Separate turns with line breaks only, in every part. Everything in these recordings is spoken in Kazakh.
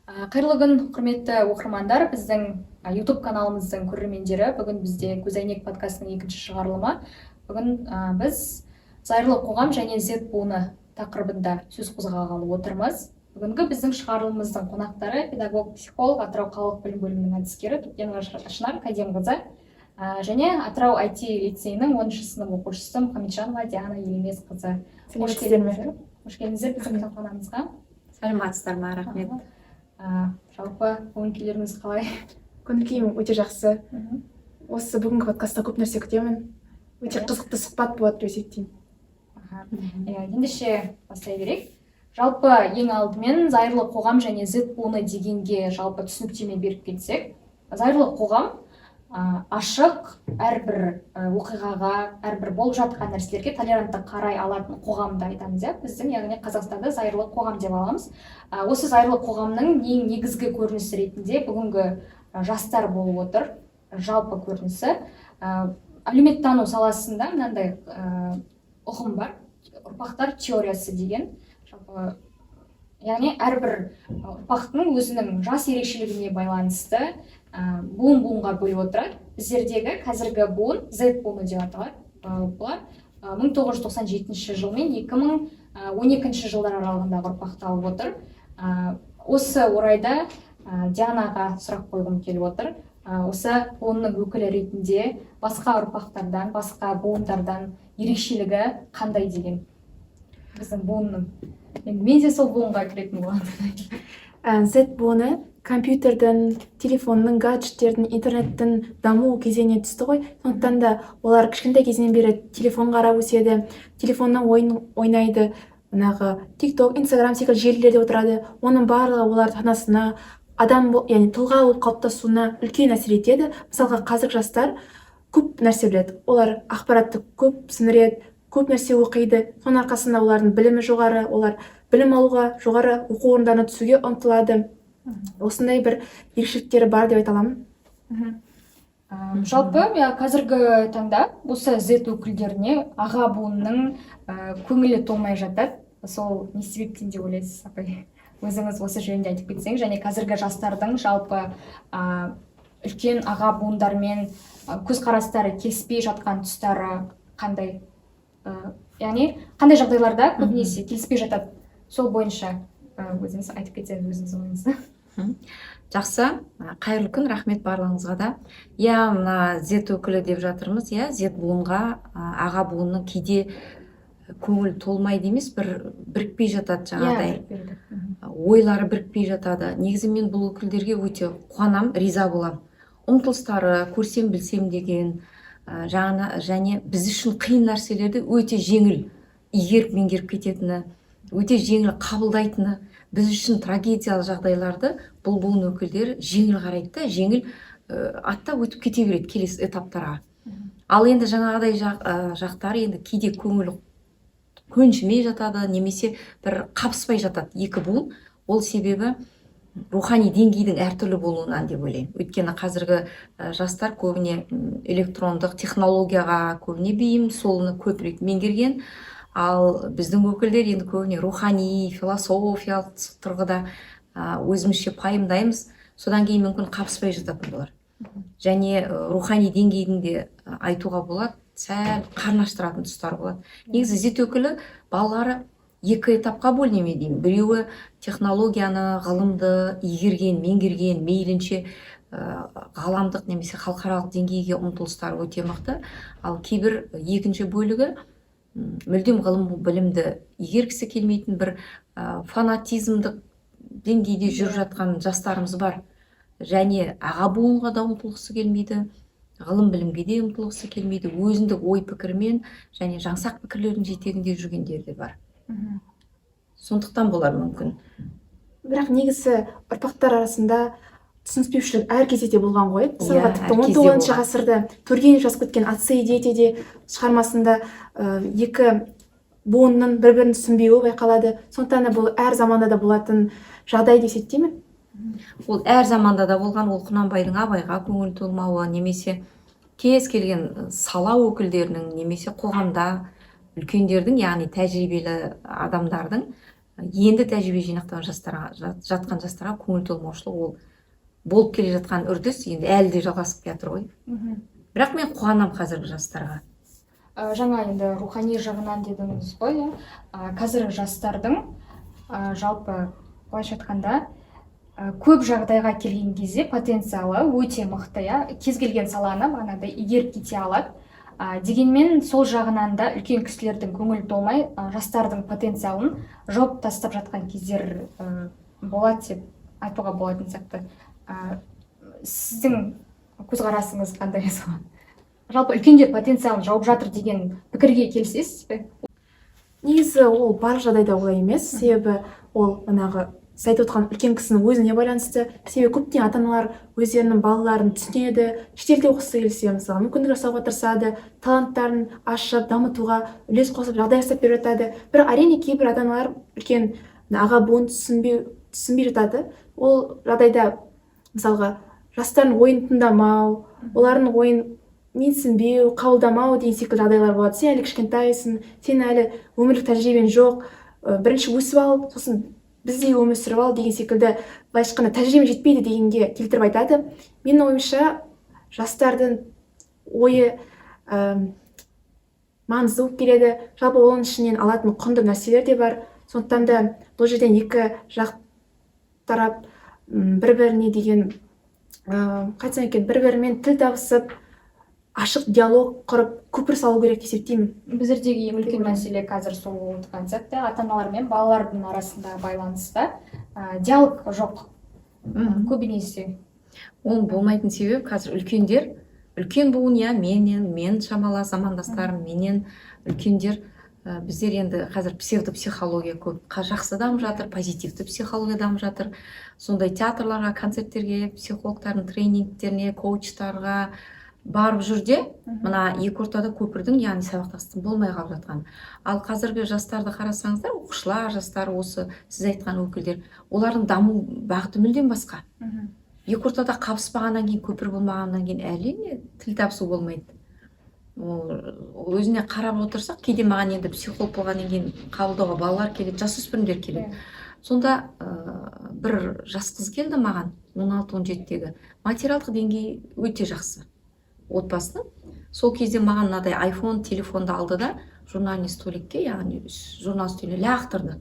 Қайырлы күн, құрметті оқырмандар, біздің YouTube каналымыздың көрермендері. Бүгін бізде «Көзәйнек» подкастының екінші шығарылымы. Бүгін біз зайырлы қоғам және Z буыны тақырыбында сөз қозғағалы отырмыз. Бүгінгі біздің шығарылымымыздың қонақтары: педагог, психолог, Атырау қалалық білім бөлімінің әдіскері Түпкенова Шынар Кәдемқызы және Атырау IT лицейінің 10-сынып оқушысы Мұхамеджанова Диана Елемесқызы. Қош
Сәлеметсіздер ме?
келдіңіздер, қош келдіңіздер біздің кітапханамызға.
Саламатсыздар ма, рахмет.
Жалпы көңіл күйлеріңіз қалай?
Көңіл күйім өте жақсы. Осы бүгінгі подкастта көп нәрсе күтемін. Өте қызықты сұхбат болады деп есептеймін.
Иә, ендеше бастай берейік. Жалпы, ең алдымен зайырлы қоғам және Z буыны дегенге жалпы түсініктеме беріп кетсек, зайырлы қоғам ашық, әрбір оқиғаға, әрбір болып жатқан нәрселерге толерантты қарай алатын қоғамды айтамыз, иә. Біздің, яғни Қазақстанда зайырлы қоғам деп аламыз. Осы зайырлы қоғамның ең негізгі көрінісі ретінде бүгінгі жастар болып отыр. Жалпы көрінісі, әлеуметтану саласында мынандай ұғым бар: ұрпақтар теориясы деген. Жалпы, яғни әрбір ұрпақтың өзінің жас ерекшелігіне байланысты буын буынға бөліп отырады. Біздердегі қазіргі буын Z буыны деп аталады. Бұлар 1997 жыл мен 2012 жылдар аралығындағы ұрпақты алып отыр. Осы орайда Дианаға сұрақ қойғым келіп отыр. Осы буынның өкілі ретінде басқа ұрпақтардан, басқа буындардан ерекшелігі қандай деген біздің буынның? Енді мен де сол буынға кіретін боламын.
Z буыны компьютердің, телефонның, гаджеттердің, интернеттің даму кезеңіне түсті ғой. Сондықтан да олар кішкентай кезінен бері телефон қарап өседі, телефоннан ойын ойнайды, жаңағы Тик Ток, Инстаграм секілді желілерде отырады. Оның барлығы олардың санасына, адам, яғни тұлға болып қалыптасуына үлкен әсер етеді. Мысалға, қазіргі жастар көп нәрсе біледі, олар ақпаратты көп сіңіреді, көп нәрсе оқиды. Соның арқасында олардың білімі жоғары, олар білім алуға, жоғары оқу орындарына түсуге ұмтылады. Осындай бір ерекшеліктері бар деп айта аламын.
Жалпы, иә, қазіргі таңда осы Z өкілдеріне аға буынның көңілі толмай жатады. Сол не себептен деп ойлайсыз, апай? Өзіңіз осы жөнінде айтып кетсеңіз. Және қазіргі жастардың жалпы үлкен аға буындармен көзқарастары келіспей жатқан тұстары қандай? Яғни қандай жағдайларда көбінесе келіспей жатады, сол бойынша өзіңіз айтып кетсеңіз, өзіңіздің ойыңызды.
Жақсы, қайырлы күн, рахмет барлығыңызға да. Иә, мына Z өкілі деп жатырмыз, иә, Z буынға аға буынның кейде көңіл толмайды емес, бір бірікпей жатады жаңағыдай.
Иә, бірікпей жатады.
Ойлары бірікпей жатады. Негізі мен бұл өкілдерге өте қуанам, риза боламын. Ұмтылыстары, көрсем білсем деген жаңа және біз үшін қиын нәрселерді өте жеңіл игеріп, меңгеріп кететіні, өте жеңіл қабылдайтыны. Біз үшін трагедиялы жағдайларды бұл буын өкілдері жеңіл қарайды да, жеңіл аттап өтіп кете береді келесі этаптарға. Ал енді жаңағыдай жақтары енді кейде көңіл көншімей жатады немесе бір қабыспай жатады екі буын. Ол себебі рухани деңгейдің әртүрлі болуынан деп ойлаймын. Өйткені қазіргі жастар көбіне электрондық технологияға көбіне бейім, соны көбірек меңгерген. Ал біздің өкілдер енді көбіне рухани, философиялық тұрғыда өзімізше пайымдаймыз. Содан кейін мүмкін қабыспай жататын болар. Және рухани деңгейдің де айтуға болады, сәл қарын аштыратын тұстары болады. Негізі Z өкілі балалары екі этапқа бөліне ме деймін. Біреуі технологияны, ғылымды игерген, меңгерген, мейлінше ғаламдық немесе халықаралық деңгейге ұмтылыстары өте мықты. Ал кейбір екінші бөлігі мүлдем ғылым білімді игергісі келмейтін, бір фанатизмдік деңгейде жүріп жатқан жастарымыз бар. Және аға буынға да ұмтылғысы келмейді, ғылым білімге де ұмтылғысы келмейді, өзіндік ой пікірмен және жаңсақ пікірлердің жетегінде жүргендер де бар. Сондықтан болар мүмкін.
Бірақ негізі ұрпақтар арасында түсініспеушілік әр кезде де болған ғой. Мысалға,
Иә,
тіпті
әр
он
кезде
тоғызыншы
болған.
ғасырда Тургенев жазып кеткен «Отцы и дети» де шығармасында екі буынның бір бірін түсінбеуі байқалады. Сондықтан да бұл әр заманда да болатын жағдай деп есептеймін.
Ол әр заманда да болған. Ол Құнанбайдың Абайға көңіл толмауы немесе кез келген сала өкілдерінің немесе қоғамда үлкендердің, яғни тәжірибелі адамдардың Енді тәжірибе жинақтаған жастарға, жатқан жастарға көңіл толмаушылық ол болып келе жатқан үрдіс, енді әлі де жалғасып келе жатыр ғой. Бірақ мен қуанамын қазіргі жастарға.
Жаңа енді рухани жағынан дедіңіз ғой, иә. Қазіргі жастардың, жалпы былайша айтқанда, көп жағдайға келген кезде потенциалы өте мықты, иә, кез келген саланы бағанағыдай игеріп кете алады. Дегенмен сол жағынан да үлкен кісілердің көңілі толмай, жастардың потенциалын жауып тастап жатқан кездер болады деп айтуға болатын сияқты. Сіздің көзқарасыңыз қандай соған? Жалпы үлкендер потенциалын жауып жатыр деген пікірге келісесіз бе?
Негізі ол барлық жағдайда олай емес, себебі ол манағы сіз айтып отқан үлкен кісінің өзіне байланысты. Себебі көптеген ата аналар өздерінің балаларын түсінеді, шетелде оқығысы келсе, мысалы, мүмкіндік жасауға тырысады, таланттарын ашып дамытуға үлес қосып, жағдай жасап беріп жатады. Бірақ, әрине, кейбір ата аналар үлкен мына аға буын түсінбей жатады. Ол жағдайда, мысалға, жастардың ойын тыңдамау, олардың ойын менсінбеу, қабылдамау деген секілді жағдайлар болады. Сен әлі кішкентайсың, сен әлі өмірлік тәжірибең жоқ, бірінші өсіп ал, сосын біздей өмір сүріп ал деген секілді, былайша айтқанда, тәжірибең жетпейді дегенге келтіріп айтады. Менің ойымша, жастардың ойы маңызды болып келеді. Жалпы оның ішінен алатын құнды нәрселер де бар. Сондықтан да бұл жерден екі жақ тарап бір біріне деген, қалай айтсам екен, бір бірімен тіл табысып, ашық диалог құрып, көпір салу керек деп есептеймін.
Біздердегі ең үлкен
Деп ойлаймын.
мәселе қазір сол болып отырған сияқты: ата аналар мен балалардың арасындағы байланыста диалог жоқ көбінесе.
Оның болмайтын себебі қазір үлкендер, үлкен буын, иә, менен мен шамалас замандастарым, менен үлкендер, біздер енді қазір псевдопсихология көп жақсы дамып жатыр, позитивті психология дамып жатыр. Сондай театрларға, концерттерге, психологтардың тренингтеріне, коучтарға барып жүр де, мына екі ортада көпірдің, яғни сабақтастықтың болмай қалып жатқан. Ал қазіргі жастарды қарасаңыздар, оқушылар, жастар, осы сіз айтқан өкілдер, олардың даму бағыты мүлдем басқа. Екі ортада қабыспағаннан кейін, көпір болмағаннан кейін, әрине, тіл табысу болмайды. Ол өзіне қарап отырсақ, кейде маған енді психолог болғаннан кейін қабылдауға балалар келеді, жасөспірімдер келеді. Сонда бір жас қыз келді маған, 16-17-тегі, материалдық деңгейі өте жақсы отбасының. Сол кезде маған мынадай айфон телефонды алды да, журнальный столикке, яғни журнал үстеліне лақтырды.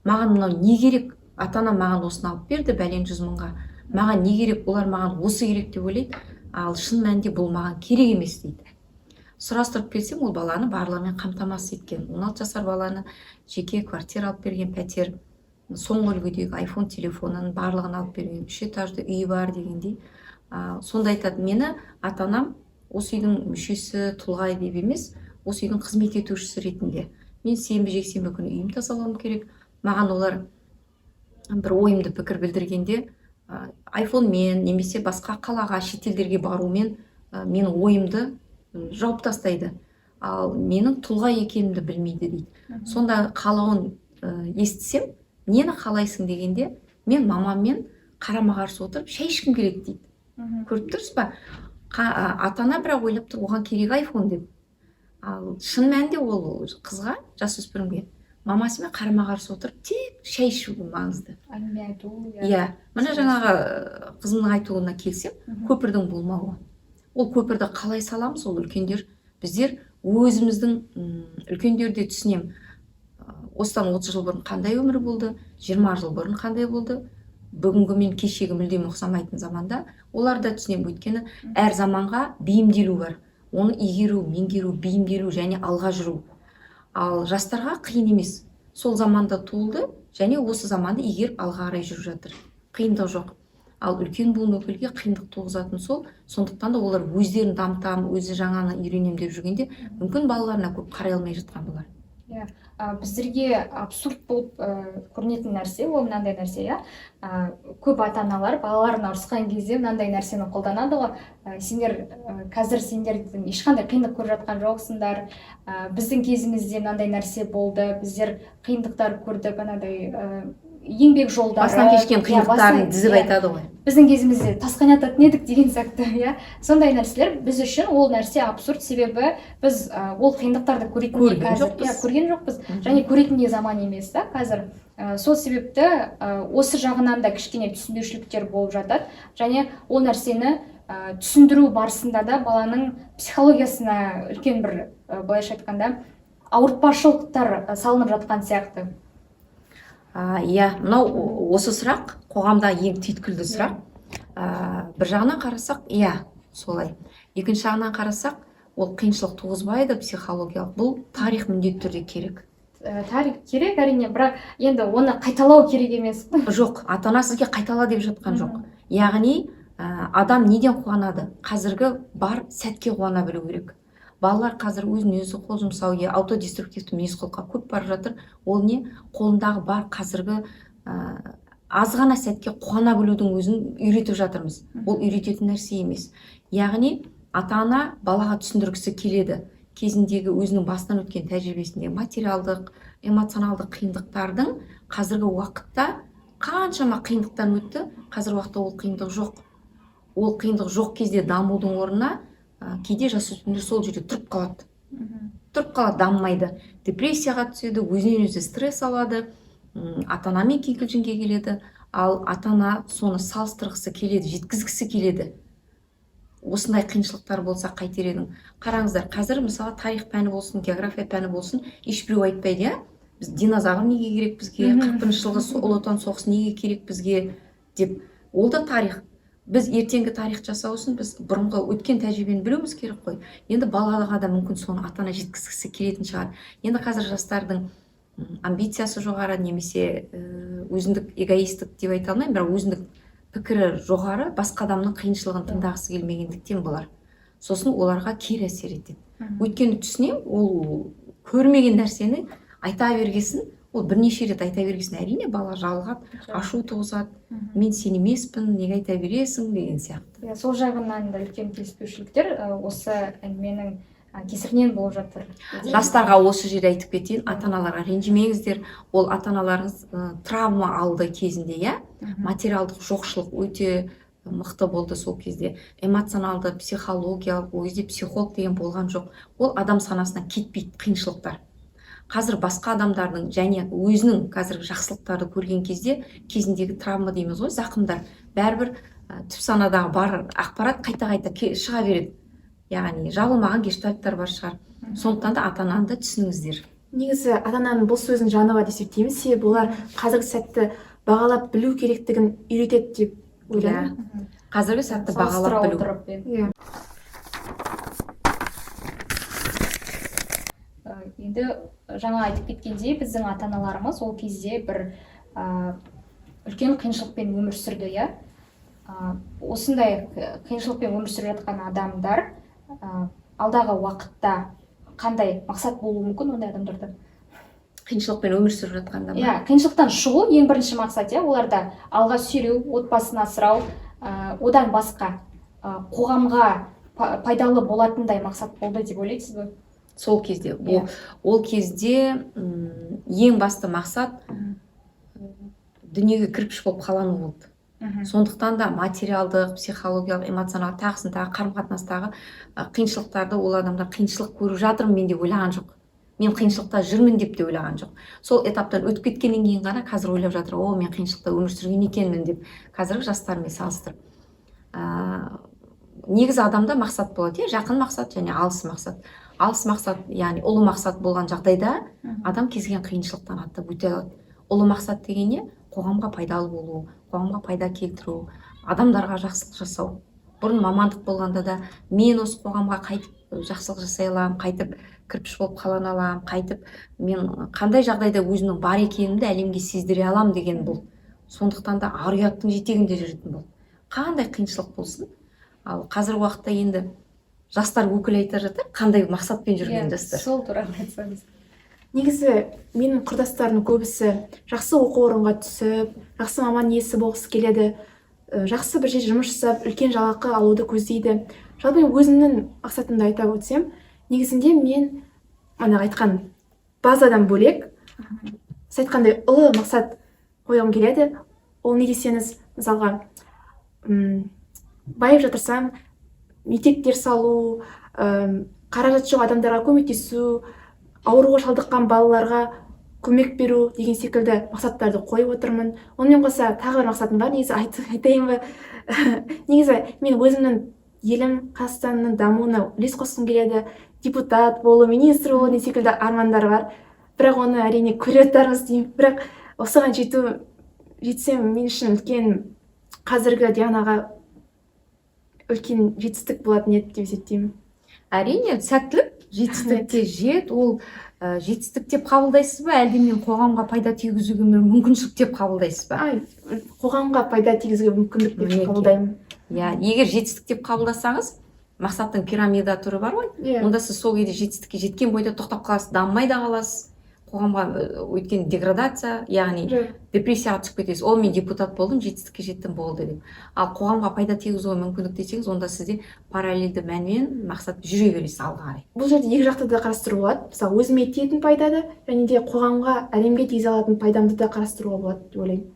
«Маған мынау не керек? Ата анам маған осыны алып берді бәлен жүз мыңға, маған не керек? Олар маған осы керек деп ойлайды, ал шын мәнінде бұл маған керек емес», — дейді. Сұрастырып келсем, ол баланы барлығымен қамтамасыз еткен, 16 жасар баланы жеке квартира алып берген, пәтер, соңғы үлгідегі айфон телефонын, барлығын алып берген, үш этажды үйі бар дегендей. Сонда айтады: «Мені ата анам осы үйдің мүшесі, тұлға деп емес, осы үйдің қызмет етушісі ретінде, мен сенбі, жексенбі күні үйімді тазалауым керек. Маған олар бір ойымды, пікір білдіргенде, айфонмен немесе басқа қалаға, шетелдерге барумен менің ойымды жауып тастайды, ал менің тұлға екенімді білмейді», — дейді. Сонда қалауын естісем, «Нені қалайсың?» дегенде, «Мен мамаммен қарама қарсы отырып шай ішкім келеді», — дейді. Көріп тұрсыз ба? Ата ана бірақ ойлап тұр, оған керек айфон деп. Ал шын мәнінде ол қызға, жасөспірімге мамасымен қарама қарсы отырып тек шай ішу маңызды.
Әңгіме айту, иә.
Иә, міне, жаңағы қызымның айтуына келсем, көпірдің болмауы. Ол көпірді қалай саламыз? Ол үлкендер, біздер өзіміздің, үлкендер де түсінемін. Осыдан 30 жыл бұрын қандай өмір болды, 20 жыл бұрын қандай болды, бүгінгі мен кешегі мүлдем ұқсамайтын заманда, олар да түсінемін, өйткені әр заманға бейімделу бар, оны игеру, меңгеру, бейімделу және алға жүру. Ал жастарға қиын емес, сол заманда туылды және осы заманды игеріп, алға қарай жүріп жатыр, қиындық жоқ. Ал үлкен буын өкілге қиындық туғызатын сол. Сондықтан да олар өздерін дамытамын, өзі жаңаны үйренемін деп жүргенде, мүмкін, балаларына көп қарай алмай жатқан болар.
Біздерге абсурд болып көрінетін нәрсе ол мынандай нәрсе, иә. Көп ата аналар балаларына ұрысқан кезде мынандай нәрсені қолданады ғой: «Сендер қазір сендердің ешқандай қиындық көріп жатқан жоқсыңдар, біздің кезімізде мынандай нәрсе болды, біздер қиындықтар көрдік, анадай еңбек жолдары,
Басынан кешкен
иә,
қиындықтарын тізіп айтады ғой.
Біздің кезімізде тас қайнататын едік деген сияқты, иә. Сондай нәрселер біз үшін ол нәрсе абсурд, себебі біз ол қиындықтарды көретіндей
Көрген
қазір,
жоқпыз.
иә, көрген жоқпыз және көретіндей заман емес та қазір. Сол себепті осы жағынан да кішкене түсінбеушіліктер болып жатады және ол нәрсені түсіндіру барысында да баланың психологиясына үлкен бір, былайша айтқанда, ауыртпашылықтар салынып жатқан сияқты.
Иә, мынау осы сұрақ қоғамда ең түйткілді сұрақ. Бір жағынан қарасақ, иә, солай. Екінші жағынан қарасақ, ол қиыншылық туғызбайды психологиялық. Бұл тарих міндетті түрде керек.
Тарих керек, әрине, бірақ енді оны қайталау керек емес.
Жоқ, ата ана сізге қайтала деп жатқан жоқ. Яғни адам неден қуанады? Қазіргі бар сәтке қуана білу керек. Балалар қазір өзін өзі қол жұмсау, я аутодеструктивті мінез құлыққа көп барып жатыр. Ол не? Қолындағы бар қазіргі аз ғана сәтке қуана білудің өзін үйретіп жатырмыз. Ол үйрететін нәрсе емес. Яғни ата ана балаға түсіндіргісі келеді. Кезіндегі өзінің басынан өткен тәжірибесінде материалдық, эмоционалдық қиындықтардың қазіргі уақытта қаншама қиындықтан өтті, қазіргі уақытта ол қиындық жоқ. Ол қиындық жоқ кезде дамудың орнына кейде жасөспірімдер сол жерде тұрып қалады. Тұрып қалады, дамымайды. Депрессияға түседі, өзінен өзі стресс алады, ата анамен кикілжіңге келеді. Ал ата ана соны салыстырғысы келеді, жеткізгісі келеді. Осындай қиыншылықтар болса қайтер едің. Қараңыздар, қазір мысалы тарих пәні болсын, география пәні болсын, ешбіреу айтпайды, иә? Біз динозавр неге керек бізге, 41 жылғы Ұлы Отан соғысы неге керек бізге деп. Ол да тарих. Біз ертеңгі тарих жасау үшін біз бұрынғы өткен тәжірибені білуіміз керек қой. Енді балаға да мүмкін соны ата-ана жеткізгісі келетін шығар. Енді қазір жастардың амбициясы жоғары немесе өзіндік эгоистік деп айта алмаймын, бірақ өзіндік пікірі жоғары, басқа адамның қиыншылығын тыңдағысы келмегендіктен болар. Сосын оларға кері әсер етеді. Өйткені түсінемін, ол көрмеген нәрсені айта бергесін, ол бірнеше рет айта бергесін, әрине бала жалығады, ашу туғызады, мен сен емеспін, неге айта бересің деген сияқты.
Иә, сол жағынан да үлкен келіспеушіліктер осы әңгіменің кесірінен болып жатыр.
Жастарға осы жерде айтып кетейін, ата-аналарға ренжімеңіздер. Ол ата-аналарыңыз травма алды кезінде, иә? Материалдық жоқшылық өте мықты болды сол кезде. Эмоционалды, психологиялық, ол кезде психолог деген болған жоқ. Ол адам санасынан кетпейді қиыншылықтар. Қазір басқа адамдардың және өзінің қазіргі жақсылықтарды көрген кезде кезіндегі травма дейміз ғой, зақымдар бәрібір, түп санадағы бар ақпарат қайта-қайта шыға береді. Яғни жабылмаған гештальттар бар шығар. Сондықтан да ата-ананы да түсініңіздер.
Негізі ата-ананың бұл сөзін жаны бар деп есептейміз, себебі олар қазіргі сәтті бағалап білу керектігін үйретеді деп ойлаймын.
Қазіргі сәтті
Салыстыра
бағалап білу.
отырып, иә. Енді жаңа айтып кеткендей, біздің ата-аналарымыз ол кезде бір үлкен қиыншылықпен өмір сүрді, иә. Осындай қиыншылықпен өмір сүріп жатқан адамдар, алдағы уақытта қандай мақсат болуы мүмкін ондай адамдарда?
Қиыншылықпен өмір сүріп жатқанда ма?
Иә, қиыншылықтан шығу ең бірінші мақсат, иә, оларда алға сүйреу, отбасын асырау, одан басқа, қоғамға пайдалы болатындай мақсат болды деп ойлайсыз ба?
Сол кезде,
Иә.
ол кезде, ең басты мақсат дүниеге кірпіш болып қалану болды. Сондықтан да материалдық, психологиялық, эмоционалдық, тағысын тағы қарым-қатынастағы, қиыншылықтарды ол адамдар қиыншылық көріп жатырмын мен деп ойлаған жоқ. Мен қиыншылықта жүрмін деп те ойлаған жоқ. Сол этаптан өтіп кеткеннен кейін ғана қазір ойлап жатыр, о, мен қиыншылықта өмір сүрген екенмін деп, қазіргі жастармен салыстырып. Негізі адамда мақсат болады, иә, жақын мақсат және алыс мақсат. Алыс мақсат, яғни ұлы мақсат болған жағдайда адам кез келген қиыншылықтан аттап өте алады. Ұлы мақсат деген не? Қоғамға пайдалы болу, қоғамға пайда келтіру, адамдарға жақсылық жасау. Бұрын мамандық болғанда да мен осы қоғамға қайтып жақсылық жасай аламын, қайтып кірпіш болып қалана аламын, қайтып мен қандай жағдайда өзімнің бар екенімді әлемге сездіре аламын деген болды. Сондықтан да ар ұяттың жетегінде жүретін болды. Қандай қиыншылық болсын. Ал қазіргі уақытта енді жастар өкілі айта жатыр, қандай мақсатпен жүрген жастар.
Сол туралы айтсаңыз.
Негізі менің құрдастарымның көбісі жақсы оқу орынға түсіп, жақсы маман иесі болғысы келеді, жақсы бір жерде жұмыс жасап, үлкен жалақы алуды көздейді. Жалпы мен өзімнің мақсатымды айта өтсем, негізінде мен ана айтқан базадан бөлек, сіз айтқандай ұлы мақсат қойғым келеді. Ол не десеңіз, мысалға, байып жатырсам, мектептер салу, қаражаты жоқ адамдарға көмектесу, ауруға шалдыққан балаларға көмек беру деген секілді мақсаттарды қойып отырмын. Онымен қоса тағы бір мақсатым бар, негізі айтайын ба? Негізі мен өзімнің елім Қазақстанның дамуына үлес қосқым келеді. Депутат болу, министр болу деген секілді армандар бар, бірақ оны, әрине, көре жатармыз деймін. Бірақ осыған жетсем, мен үшін үлкен, қазіргі Дианаға үлкен жетістік болатын еді деп есептеймін.
Әрине, сәттілік, жетістікке жет. Ол жетістік деп қабылдайсыз ба, әлде мен қоғамға пайда тигізуге мүмкіншілік деп қабылдайсыз ба?
Ай, қоғамға пайда тигізуге мүмкіндік деп
Мінекей.
қабылдаймын.
Иә, егер жетістік деп қабылдасаңыз, мақсаттың пирамида түрі бар ғой. Онда сіз сол кезде жетістікке жеткен бойда тоқтап қаласыз, дамымай да қаласыз қоғамға, өйткені деградация, яғни депрессияға түсіп кетесіз. Ол мен депутат болдым, жетістікке жеттім, болды деп. Ал қоғамға пайда тигізуге мүмкіндік десеңіз, онда сізде параллельді мәнмен мақсат жүре бересіз алға қарай.
Бұл жерде екі жақты да қарастыруға болады. Мысалы, өзіме тиетін пайда да және де қоғамға, әлемге тигізе алатын пайдамды да қарастыруға болады деп ойлаймын.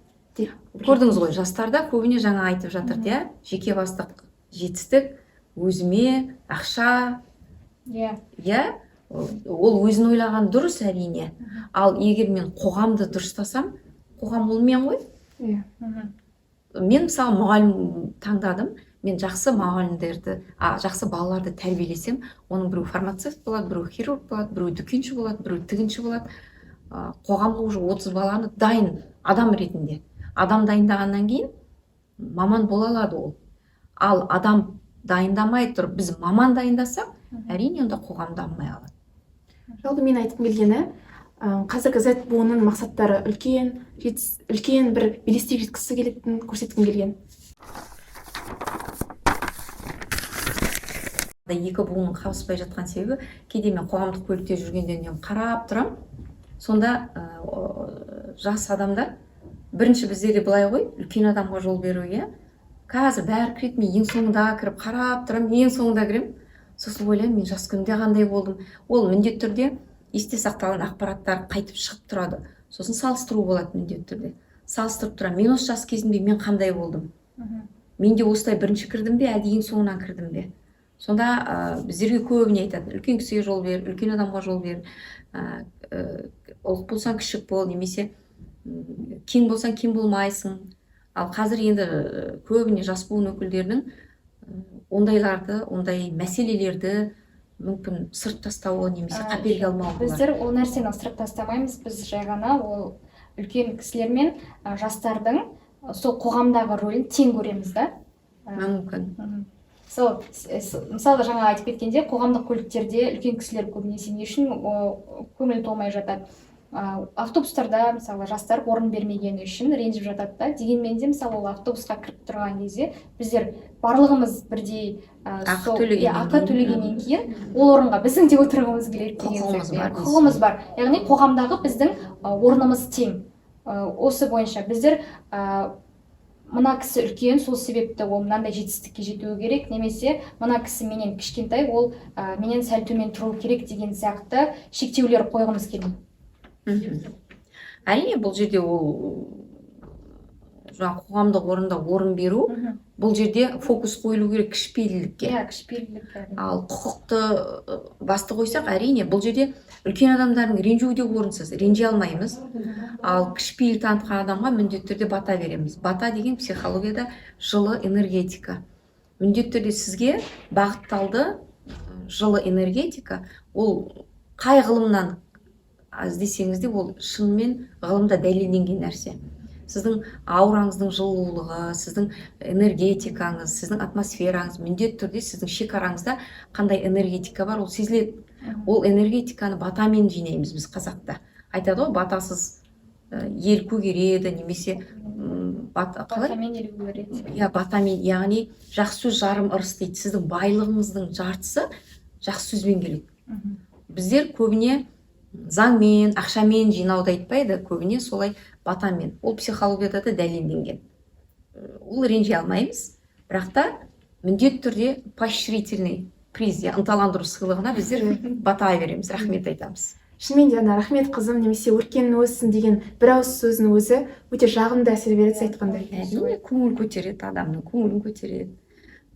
Көрдіңіз ғой, жастарда көбіне жаңа айтып жатыр, иә, жеке бастық жетістік, өзіме ақша. Иә, ол өзін ойлаған дұрыс, әрине. Ал егер мен қоғамды дұрыстасам, қоғам ол мен ғой. Мен, мысалы, мұғалім таңдадым. Мен жақсы мұғалімдерді, жақсы балаларды тәрбиелесем, оның біреуі фармацевт болады, біреуі хирург болады, біреуі дүкенші болады, біреуі тігінші болады. Қоғамға уже 30 баланы дайын адам ретінде, адам дайындағаннан кейін маман бола алады ол. Ал адам дайындамай тұрып біз маман дайындасақ, әрине, онда қоғам дамымай қалады.
Жалпы, мен айтқым келгені, қазіргі Z буынының мақсаттары үлкен, үлкен бір белеске жеткісі келетінін көрсеткім келген.
Екі буынның қабыспай жатқан себебі, кейде мен қоғамдық көлікте жүргенде үнемі қарап тұрамын. Сонда жас адамдар бірінші, бізде де былай ғой, үлкен адамға жол беру, иә. Қазір бәрі кіреді, мен ең соңында кіріп қарап тұрамын, ең соңында кіремін. Сосын ойлаймын, мен жас күнімде қандай болдым. Ол міндетті түрде есте сақталған ақпараттар қайтып шығып тұрады. Сосын салыстыру болады, міндетті түрде салыстырып тұрамын: мен осы жас кезімде мен қандай болдым, мен де осылай бірінші кірдім бе, әлде ең соңынан кірдім бе? Сонда біздерге көбіне айтады: үлкен кісіге жол бер, үлкен адамға жол бер, ұлық болсаң, кішік бол немесе кең болсаң, кем болмайсың. Ал қазір енді көбіне жас буын өкілдерінің ондайларды, ондай мәселелерді мүмкін ысырып тастауы немесе қаперге алмауы болар.
Біздер ол нәрсені ысырып тастамаймыз. Біз жай ғана ол үлкен кісілер мен жастардың сол қоғамдағы рөлін тең көреміз да.
Мүмкін.
Сол мысалы, жаңа айтып кеткенде, қоғамдық көліктерде үлкен кісілер көбінесе не үшін көңіл толмай жатады? Автобустарда, мысалы, жастар орын бермегені үшін ренжіп жатады да. Дегенмен де, мысалы, ол автобусқа кіріп тұрған кезде біздер барлығымыз бірдей
Ақы
сол
төлегеннен
иә, ақы
кейін.
төлегеннен кейін ол орынға біздің де отырғымыз келеді деген
Құқығымыз
сияқты.
бар
Иә,
дейсіз.
құқығымыз бар, яғни қоғамдағы біздің орнымыз тең. Осы бойынша біздер мына кісі үлкен, сол себепті ол мынандай жетістікке жетуі керек немесе мына кісі менен кішкентай, ол менен сәл төмен тұруы керек деген сияқты шектеулер қойғымыз келмейді.
Әрине, бұл жерде ол жаңағы қоғамдық орында орын беру, бұл жерде фокус қойылу керек кішіпейілділікке.
Иә, кішіпейілділік, әрине.
Ал құқықты басты қойсақ, әрине, бұл жерде үлкен адамдардың ренжуі де орынсыз, ренжи алмаймыз. Ал кішіпейіл танытқан адамға міндетті түрде бата береміз. Бата деген психологияда жылы энергетика. Міндетті түрде сізге бағытталды жылы энергетика. Ол қай ғылымнан іздесеңіз де, ол шынымен ғылымда дәлелденген нәрсе. Сіздің аураңыздың жылулығы, сіздің энергетикаңыз, сіздің атмосфераңыз, міндетті түрде сіздің шекараңызда қандай энергетика бар, ол сезіледі. Ол энергетиканы батамен жинаймыз. Біз қазақта айтады ғой, батасыз ел көгереді немесе бата қалай?
Батамен ел көгереді.
Иә, батамен, яғни жақсы сөз жарым ырыс дейді. Сіздің байлығыңыздың жартысы жақсы сөзбен келеді. Біздер көбіне заңмен, ақшамен жинауды айтпайды, көбіне солай батамен. Ол психологияда да дәлелденген. Ол ренжи алмаймыз, бірақ та міндетті түрде поощрительный приз, иә, ынталандыру сыйлығына біздер бата береміз, рахмет айтамыз.
Шынымен де ана «рахмет, қызым» немесе «өркенің өссін» деген бір ауыз сөздің өзі өте жағымды әсер береді, сіз айтқандай.
Әрине, көңіл көтереді, адамның көңілін көтереді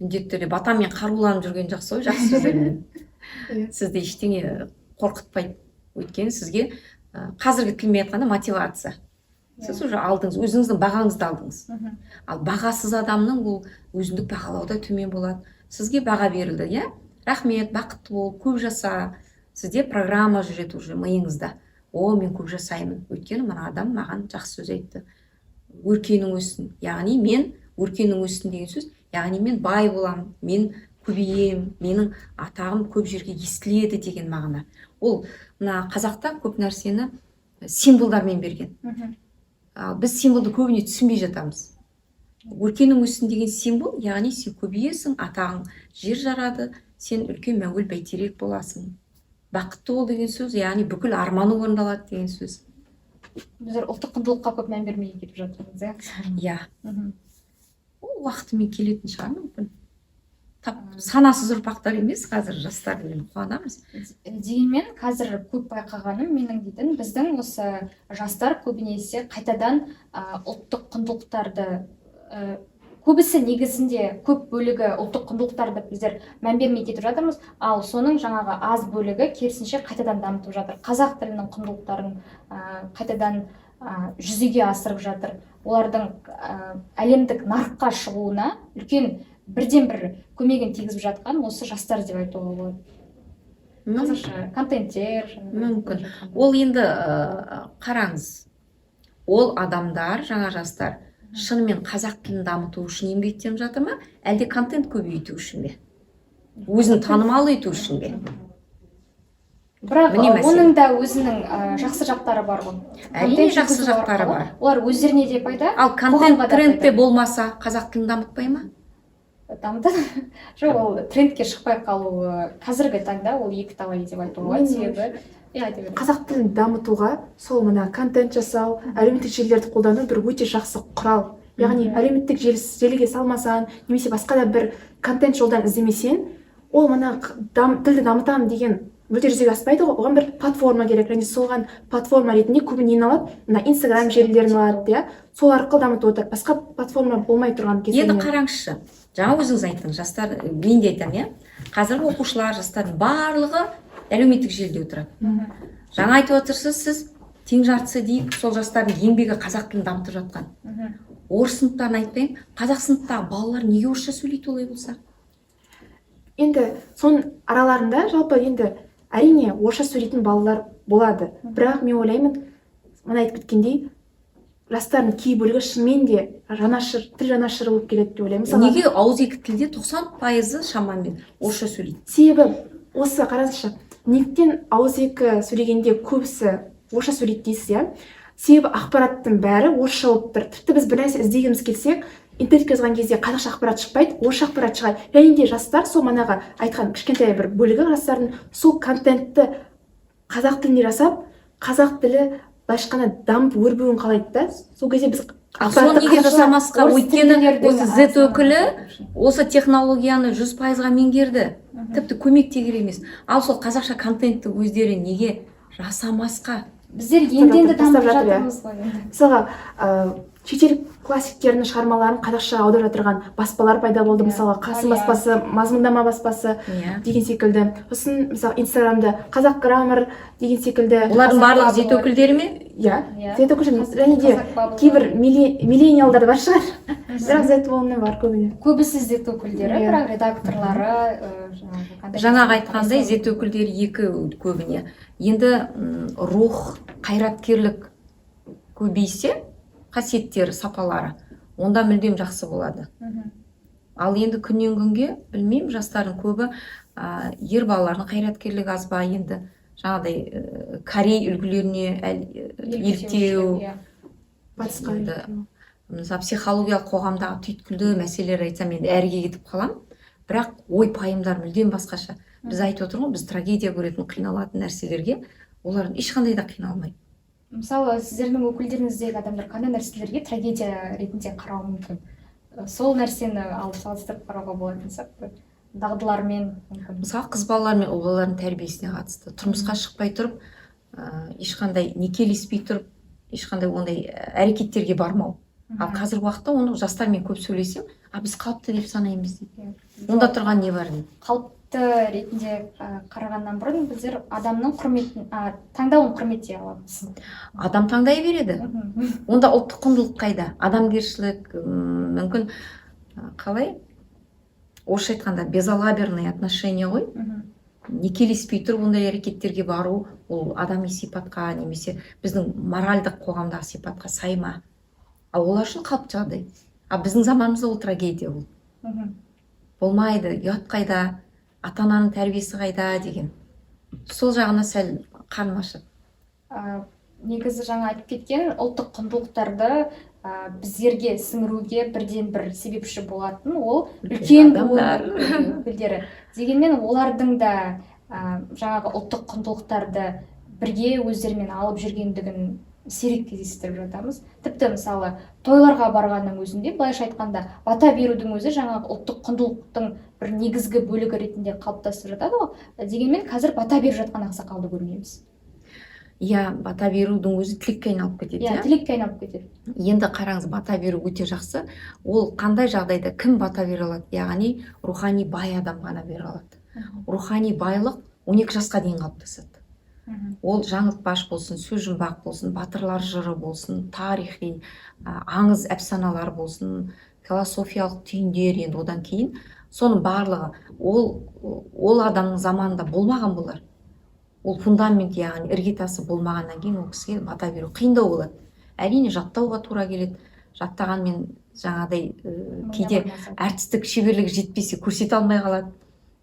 міндетті түрде. Батамен қаруланып жүрген жақсы ғой, жақсы сөздермен. Сізді ештеңе қорқытпайды, өйткені сізге қазіргі тілмен айтқанда мотивация. Сіз уже алдыңыз, өзіңіздің бағаңызды алдыңыз. Ал бағасыз адамның ол өзіндік бағалау да төмен болады. Сізге баға берілді, иә, рахмет, бақытты бол, көп жаса. Сізде программа жүреді уже миыңызда: о, мен көп жасаймын, өйткені мына адам маған жақсы сөз айтты. Өркенің өссін, яғни мен өркенің өссін деген сөз, яғни мен бай боламын, мен көбейемін, менің атағым көп жерге естіледі деген мағына. Ол мына қазақта көп нәрсені символдармен берген. Ал біз символды көбіне түсінбей жатамыз. Өркенің өссін деген символ, яғни сен көбейесің, атағың жер жарады, сен үлкен мәуел бәйтерек боласың. Бақытты бол деген сөз, яғни бүкіл арманың орындалады деген сөз.
Біздер ұлттық құндылыққа көп мән бермей кетіп жатырмыз, иә?
Иә. Ол уақытымен келетін шығар мүмкін. Тап санасыз ұрпақтар емес қазір жастар, мен қуанамыз.
Дегенмен қазір көп байқағаным менің дейтін, біздің осы жастар көбінесе қайтадан ұлттық құндылықтарды, көбісі, негізінде көп бөлігі ұлттық құндылықтарды біздер мән бермей кетіп жатырмыз, ал соның жаңағы аз бөлігі керісінше қайтадан дамытып жатыр, қазақ тілінің құндылықтарын қайтадан жүзеге асырып жатыр. Олардың әлемдік нарыққа шығуына үлкен бірден бір көмегін тигізіп жатқан осы жастар деп айтуға болады. Қазақша контенттер жаңағы
Мүмкін.
жатқан.
Ол енді қараңыз, ол адамдар, жаңа жастар шынымен қазақ тілін дамыту үшін еңбектеніп жатыр ма, әлде контент көбейту үшін бе, өзін танымал ету үшін бе?
Бірақ
Міне мәселе.
оның да өзінің жақсы жақтары бар ғой.
Әрине,
Контент
жақсы
жүргізу
жақтары
арқылы
бар.
олар өздеріне де пайда,
Ал контент
қоғамға да
трендте
пайда.
болмаса, қазақ тілін дамытпай ма?
Дамытады. Жоқ, ол трендке шықпай қалуы қазіргі таңда ол екі талай деп айтуға болады.
Менің
Себебі, иә, айта беріңіз.
Қазақ тілін дамытуға сол мына контент жасау, әлеуметтік желілерді қолдану бір өте жақсы құрал. Яғни әлеуметтік желіге салмасаң немесе басқа да бір контент жолдан іздемесең, ол мына тілді дамытамын деген мүлде жүзеге аспайды ғой. Оған бір платформа керек және соған платформа ретінде көбі нені алады? Мына Инстаграм желілерін алады, иә, сол арқылы дамытып отыр, басқа платформа болмай тұрған
Енді
кезінде.
қараңызшы, жаңа өзіңіз айттыңыз, жастар, мен де айтамын, иә, қазіргі оқушылар, жастардың барлығы әлеуметтік желіде отырады. Жаңа айтып отырсыз сіз, тең жартысы дейік сол жастардың еңбегі қазақ тілін дамытып жатқан. Орыс сыныптарын айтпаймын, қазақ сыныптағы балалар неге орысша сөйлейді олай болса?
Енді соның араларында жалпы енді әрине орысша сөйлейтін балалар болады, бірақ мен ойлаймын, мына айтып кеткендей, жастардың кей бөлігі шынымен де жанашыр, тіл жанашыры болып келеді деп ойлаймын. Мысалға,
Неге ауызекі тілде 90%-ы шамамен орысша сөйлейді?
Себебі осы, қараңызшы, неліктен ауызекі сөйлегенде көбісі орысша сөйлейді дейсіз, иә? Себебі ақпараттың бәрі орысша болып тұр. Тіпті біз бір нәрсе іздегіміз келсек, интернетке жазған кезде қазақша ақпарат шықпайды, орысша ақпарат шығады. Және де жастар сол манағы айтқан кішкентай бір бөлігі жастардың сол контентті қазақ тілінде жасап, қазақ тілі былайша айтқанда дамып өрбуін қалайды да. Сол кезде біз
Ал соны
ақпаратты
неге
қазақша-
жасамасқа?
Орыс
Өйткені
тілділердің
осы Z өкілі осы технологияны 100%-ға меңгерді, тіпті көмек те керек емес. Ал сол қазақша контентті өздері неге жасамасқа?
Біздер енді енді
Тастап
дамытып
жатыр, иә.
жатырмыз ғой енді.
Мысалға, шетел классиктерінің шығармаларын қазақша аударып жатырған баспалар пайда болды. Мысалға, Қасым
Әлия.
баспасы, Мазмұндама баспасы деген секілді. Сосын, мысалы, Инстаграмда Қазақ Граммар деген секілді.
Олардың
Қазақ
барлығы
бабы
Z өкілдері ме?
Иә,
Иә.
Z өкілі және де
Қазақ бабы.
кейбір миллениалдар бар шығар, бірақ Z буыны бар көбіне.
Көбісі Z өкілдері, бірақ редакторлары, жаңағы контент
Жаңағы айтқандай,
жасау-
Z өкілдері екі көбіне. Енді рух, қайраткерлік көбейсе, қасиеттері, сапалары, онда мүлдем жақсы болады. Ал енді күннен күнге, білмеймін, жастардың көбі, ер балалардың қайраткерлігі аз ба, енді жаңағыдай корей үлгілеріне еліктеу.
Батысқа
Енді
еліктеу.
Мысалы, психологиялық қоғамдағы түйткілді мәселелер айтсам, енді әріге кетіп қаламын, бірақ ой пайымдар мүлдем басқаша. Біз айтып отырмын ғой, біз трагедия көретін, қиналатын нәрселерге олар ешқандай да қиналмайды.
Мысалы, сіздердің өкілдеріңіздегі адамдар қандай нәрселерге трагедия ретінде қарауы мүмкін? Сол нәрсені алып салыстырып қарауға болатын сияқты, дағдылармен мүмкін.
Мысалы, қыз балалар мен ұл балалардың тәрбиесіне қатысты, тұрмысқа шықпай тұрып Ешқандай некелеспей тұрып, ешқандай ондай әрекеттерге бармау. Ал қазіргі уақытта оны жастармен көп сөйлесем, а біз қалыпты деп санаймыз дейді. Онда тұрған не бар дейді.
Қалыпты ретінде қарағаннан бұрын біздер адамның құрметін, таңдауын құрметтей аламыз.
Адам таңдай береді. Онда ұлттық құндылық қайда? Адамгершілік, мүмкін, қалай? Орысша айтқанда безалаберный отношения ғой. Некелеспей тұрып ондай әрекеттерге бару, ол адами сипатқа немесе біздің моральдық қоғамдағы сипатқа сай ма? Ал олар үшін қалыпты жағдай. А біздің заманымызда ол трагедия ол. Болмайды, ұят қайда, ата-ананың тәрбиесі қайда деген. Сол жағына сәл қарным ашады.
Негізі жаңа айтып кеткен ұлттық құндылықтарды біздерге сіңіруге бірден бір себепші болатын ол үлкен буын
адамдар.
өкілдері. Дегенмен олардың да жаңағы ұлттық құндылықтарды бірге өздерімен алып жүргендігін сирек кездестіріп жатамыз. Тіпті мысалы тойларға барғанның өзінде, былайша айтқанда, бата берудің өзі жаңағы ұлттық құндылықтың бір негізгі бөлігі ретінде қалыптасып жатады ғой. Дегенмен қазір бата беріп жатқан ақсақалды көрмейміз.
Иә, бата берудің өзі тілекке айналып кетеді,
иә,
иә?
Тілекке айналып кетеді.
Енді қараңыз, бата беру өте жақсы. Ол қандай жағдайда кім бата бере алады? Яғни рухани бай адам ғана бере алады. Рухани байлық 12 жасқа дейін қалыптасады. Ол жаңылтпаш болсын, сөз жұмбақ болсын, батырлар жыры болсын, тарихи, аңыз әпсаналар болсын, философиялық түйіндер, енді одан кейін соның барлығы ол адамның заманында болмаған болар. Ол фундамент, яғни іргетасы болмағаннан кейін ол кісіге бата беру қиындау болады. Әрине, жаттауға тура келеді. Жаттағанмен жаңағыдай, кейде әртістік шеберлігі жетпесе көрсете алмай қалады.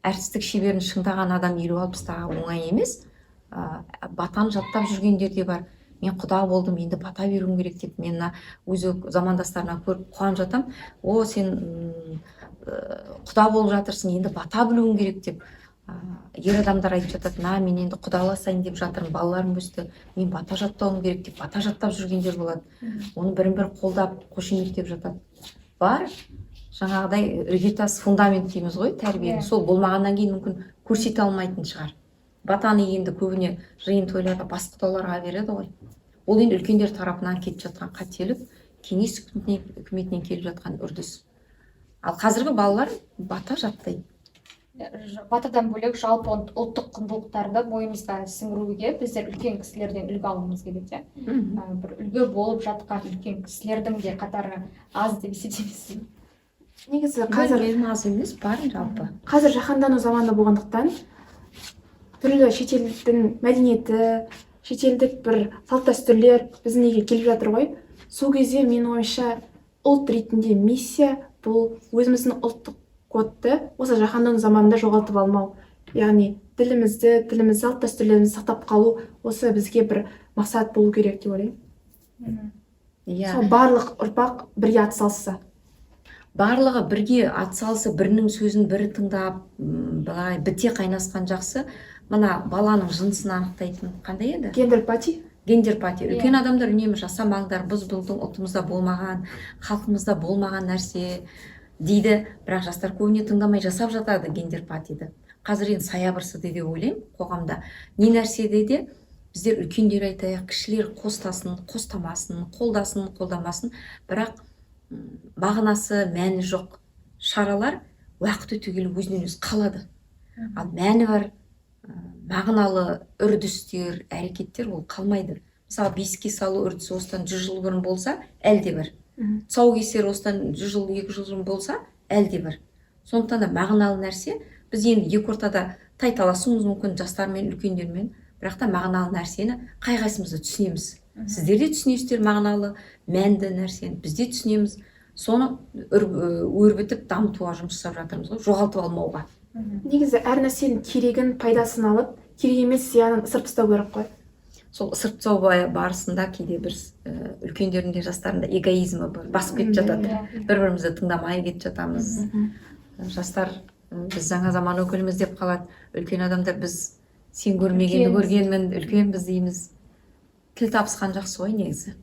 Әртістік шеберін шыңдаған адам 50-60-тағы оңай емес. Батаны жаттап жүргендер де бар. Мен құда болдым, енді бата беруім керек деп мен мына өз замандастарынан көріп қуанып жатам. О, сен, құда болып жатырсың, енді бата білуің керек деп. Ер адамдар айтып жатады, на, мен енді құдаласайын деп жатырмын, балаларым өсті, мен бата жаттауым керек деп бата жаттап жүргендер болады. Оны бірін бірі қолдап, қошеметтеп жатады. Бар жаңағыдай іргетас, фундамент дейміз ғой тәрбиенің.
Иә.
Сол болмағаннан кейін мүмкін көрсете алмайтын шығар. Батаны енді көбіне жиын тойларда бас құдаларға береді ғой. Ол енді үлкендер тарапынан кетіп жатқан қателік, кеңес үкіметінен келіп жатқан үрдіс. Ал қазіргі балалар бата жаттайды.
Батадан бөлек жалпы ұлттық құндылықтарды бойымызға сіңіруге біздер үлкен кісілерден үлгі алуымыз керек, иә. Бір үлгі болып жатқан үлкен кісілердің де қатары аз деп есептейміз.
Негізі қазір
Білмедім, аз емес, бар жалпы.
Қазір жаһандану заманы болғандықтан түрлі шетелдің мәдениеті, шетелдік бір салт дәстүрлер біздің елге келіп жатыр ғой. Сол кезде менің ойымша, ұлт ретінде миссия бұл өзіміздің ұлттық кодты осы жаһандану заманында жоғалтып алмау. Яғни тілімізді, салт дәстүрлерімізді сақтап қалу, осы бізге бір мақсат болу керек деп ойлаймын.
Иә.
Сол барлық ұрпақ бірге атсалысса.
Барлығы бірге атсалысып, бірінің сөзін бірі тыңдап, былай біте қайнасқан жақсы. Мына баланың жынысын анықтайтын қандай еді?
Гендер пати.
Гендер пати.
Иә.
Үлкен адамдар үнемі жасамаңдар, біз бұлдың ұлтымызда болмаған, халқымызда болмаған нәрсе дейді. Бірақ жастар көбіне тыңдамай жасап жатады гендер патиді. Қазір енді саябырсыды деп ойлаймын қоғамда. Не нәрседе де біздер үлкендер айтайық, кішілер қостасын, қостамасын, қолдасын, қолдамасын, бірақ мағынасы, мәні жоқ шаралар уақыт өте келе өзінен өзі қалады. Ал мәні бар, мағыналы үрдістер, әрекеттер ол қалмайды. Мысалы, бесікке салу үрдісі осыдан 100 жыл бұрын болса, әлі де бар. Тұсаукесер осыдан 100 жыл, 200 жыл бұрын болса, әлі де бар. Сондықтан да мағыналы нәрсе, біз енді екі ортада тайталасуымыз мүмкін жастармен, үлкендермен, бірақ та мағыналы нәрсені қай қайсымыз да түсінеміз. Сіздер де түсінесіздер мағыналы, мәнді нәрсені, біз де түсінеміз. Соны өрбітіп дамытуға жұмыс жасап жатырмыз ғой, жоғалтып алмауға.
Негізі әр нәрсенің керегін, пайдасын алып, керек емес зиянын ысырып тастау керек қой.
Сол ысырып тастау барысында кейде бір, үлкендердің де, жастардың да эгоизмі бар, басып кетіп жатады. Бір-бірімізді тыңдамай кетіп жатамыз. Жастар, біз жаңа заман өкіліміз деп қалады. Үлкен адамдар біз сен көрмегенді
Үлкенбіз.
көргенмін, үлкенбіз дейміз. Тіл табысқан жақсы ғой негізі.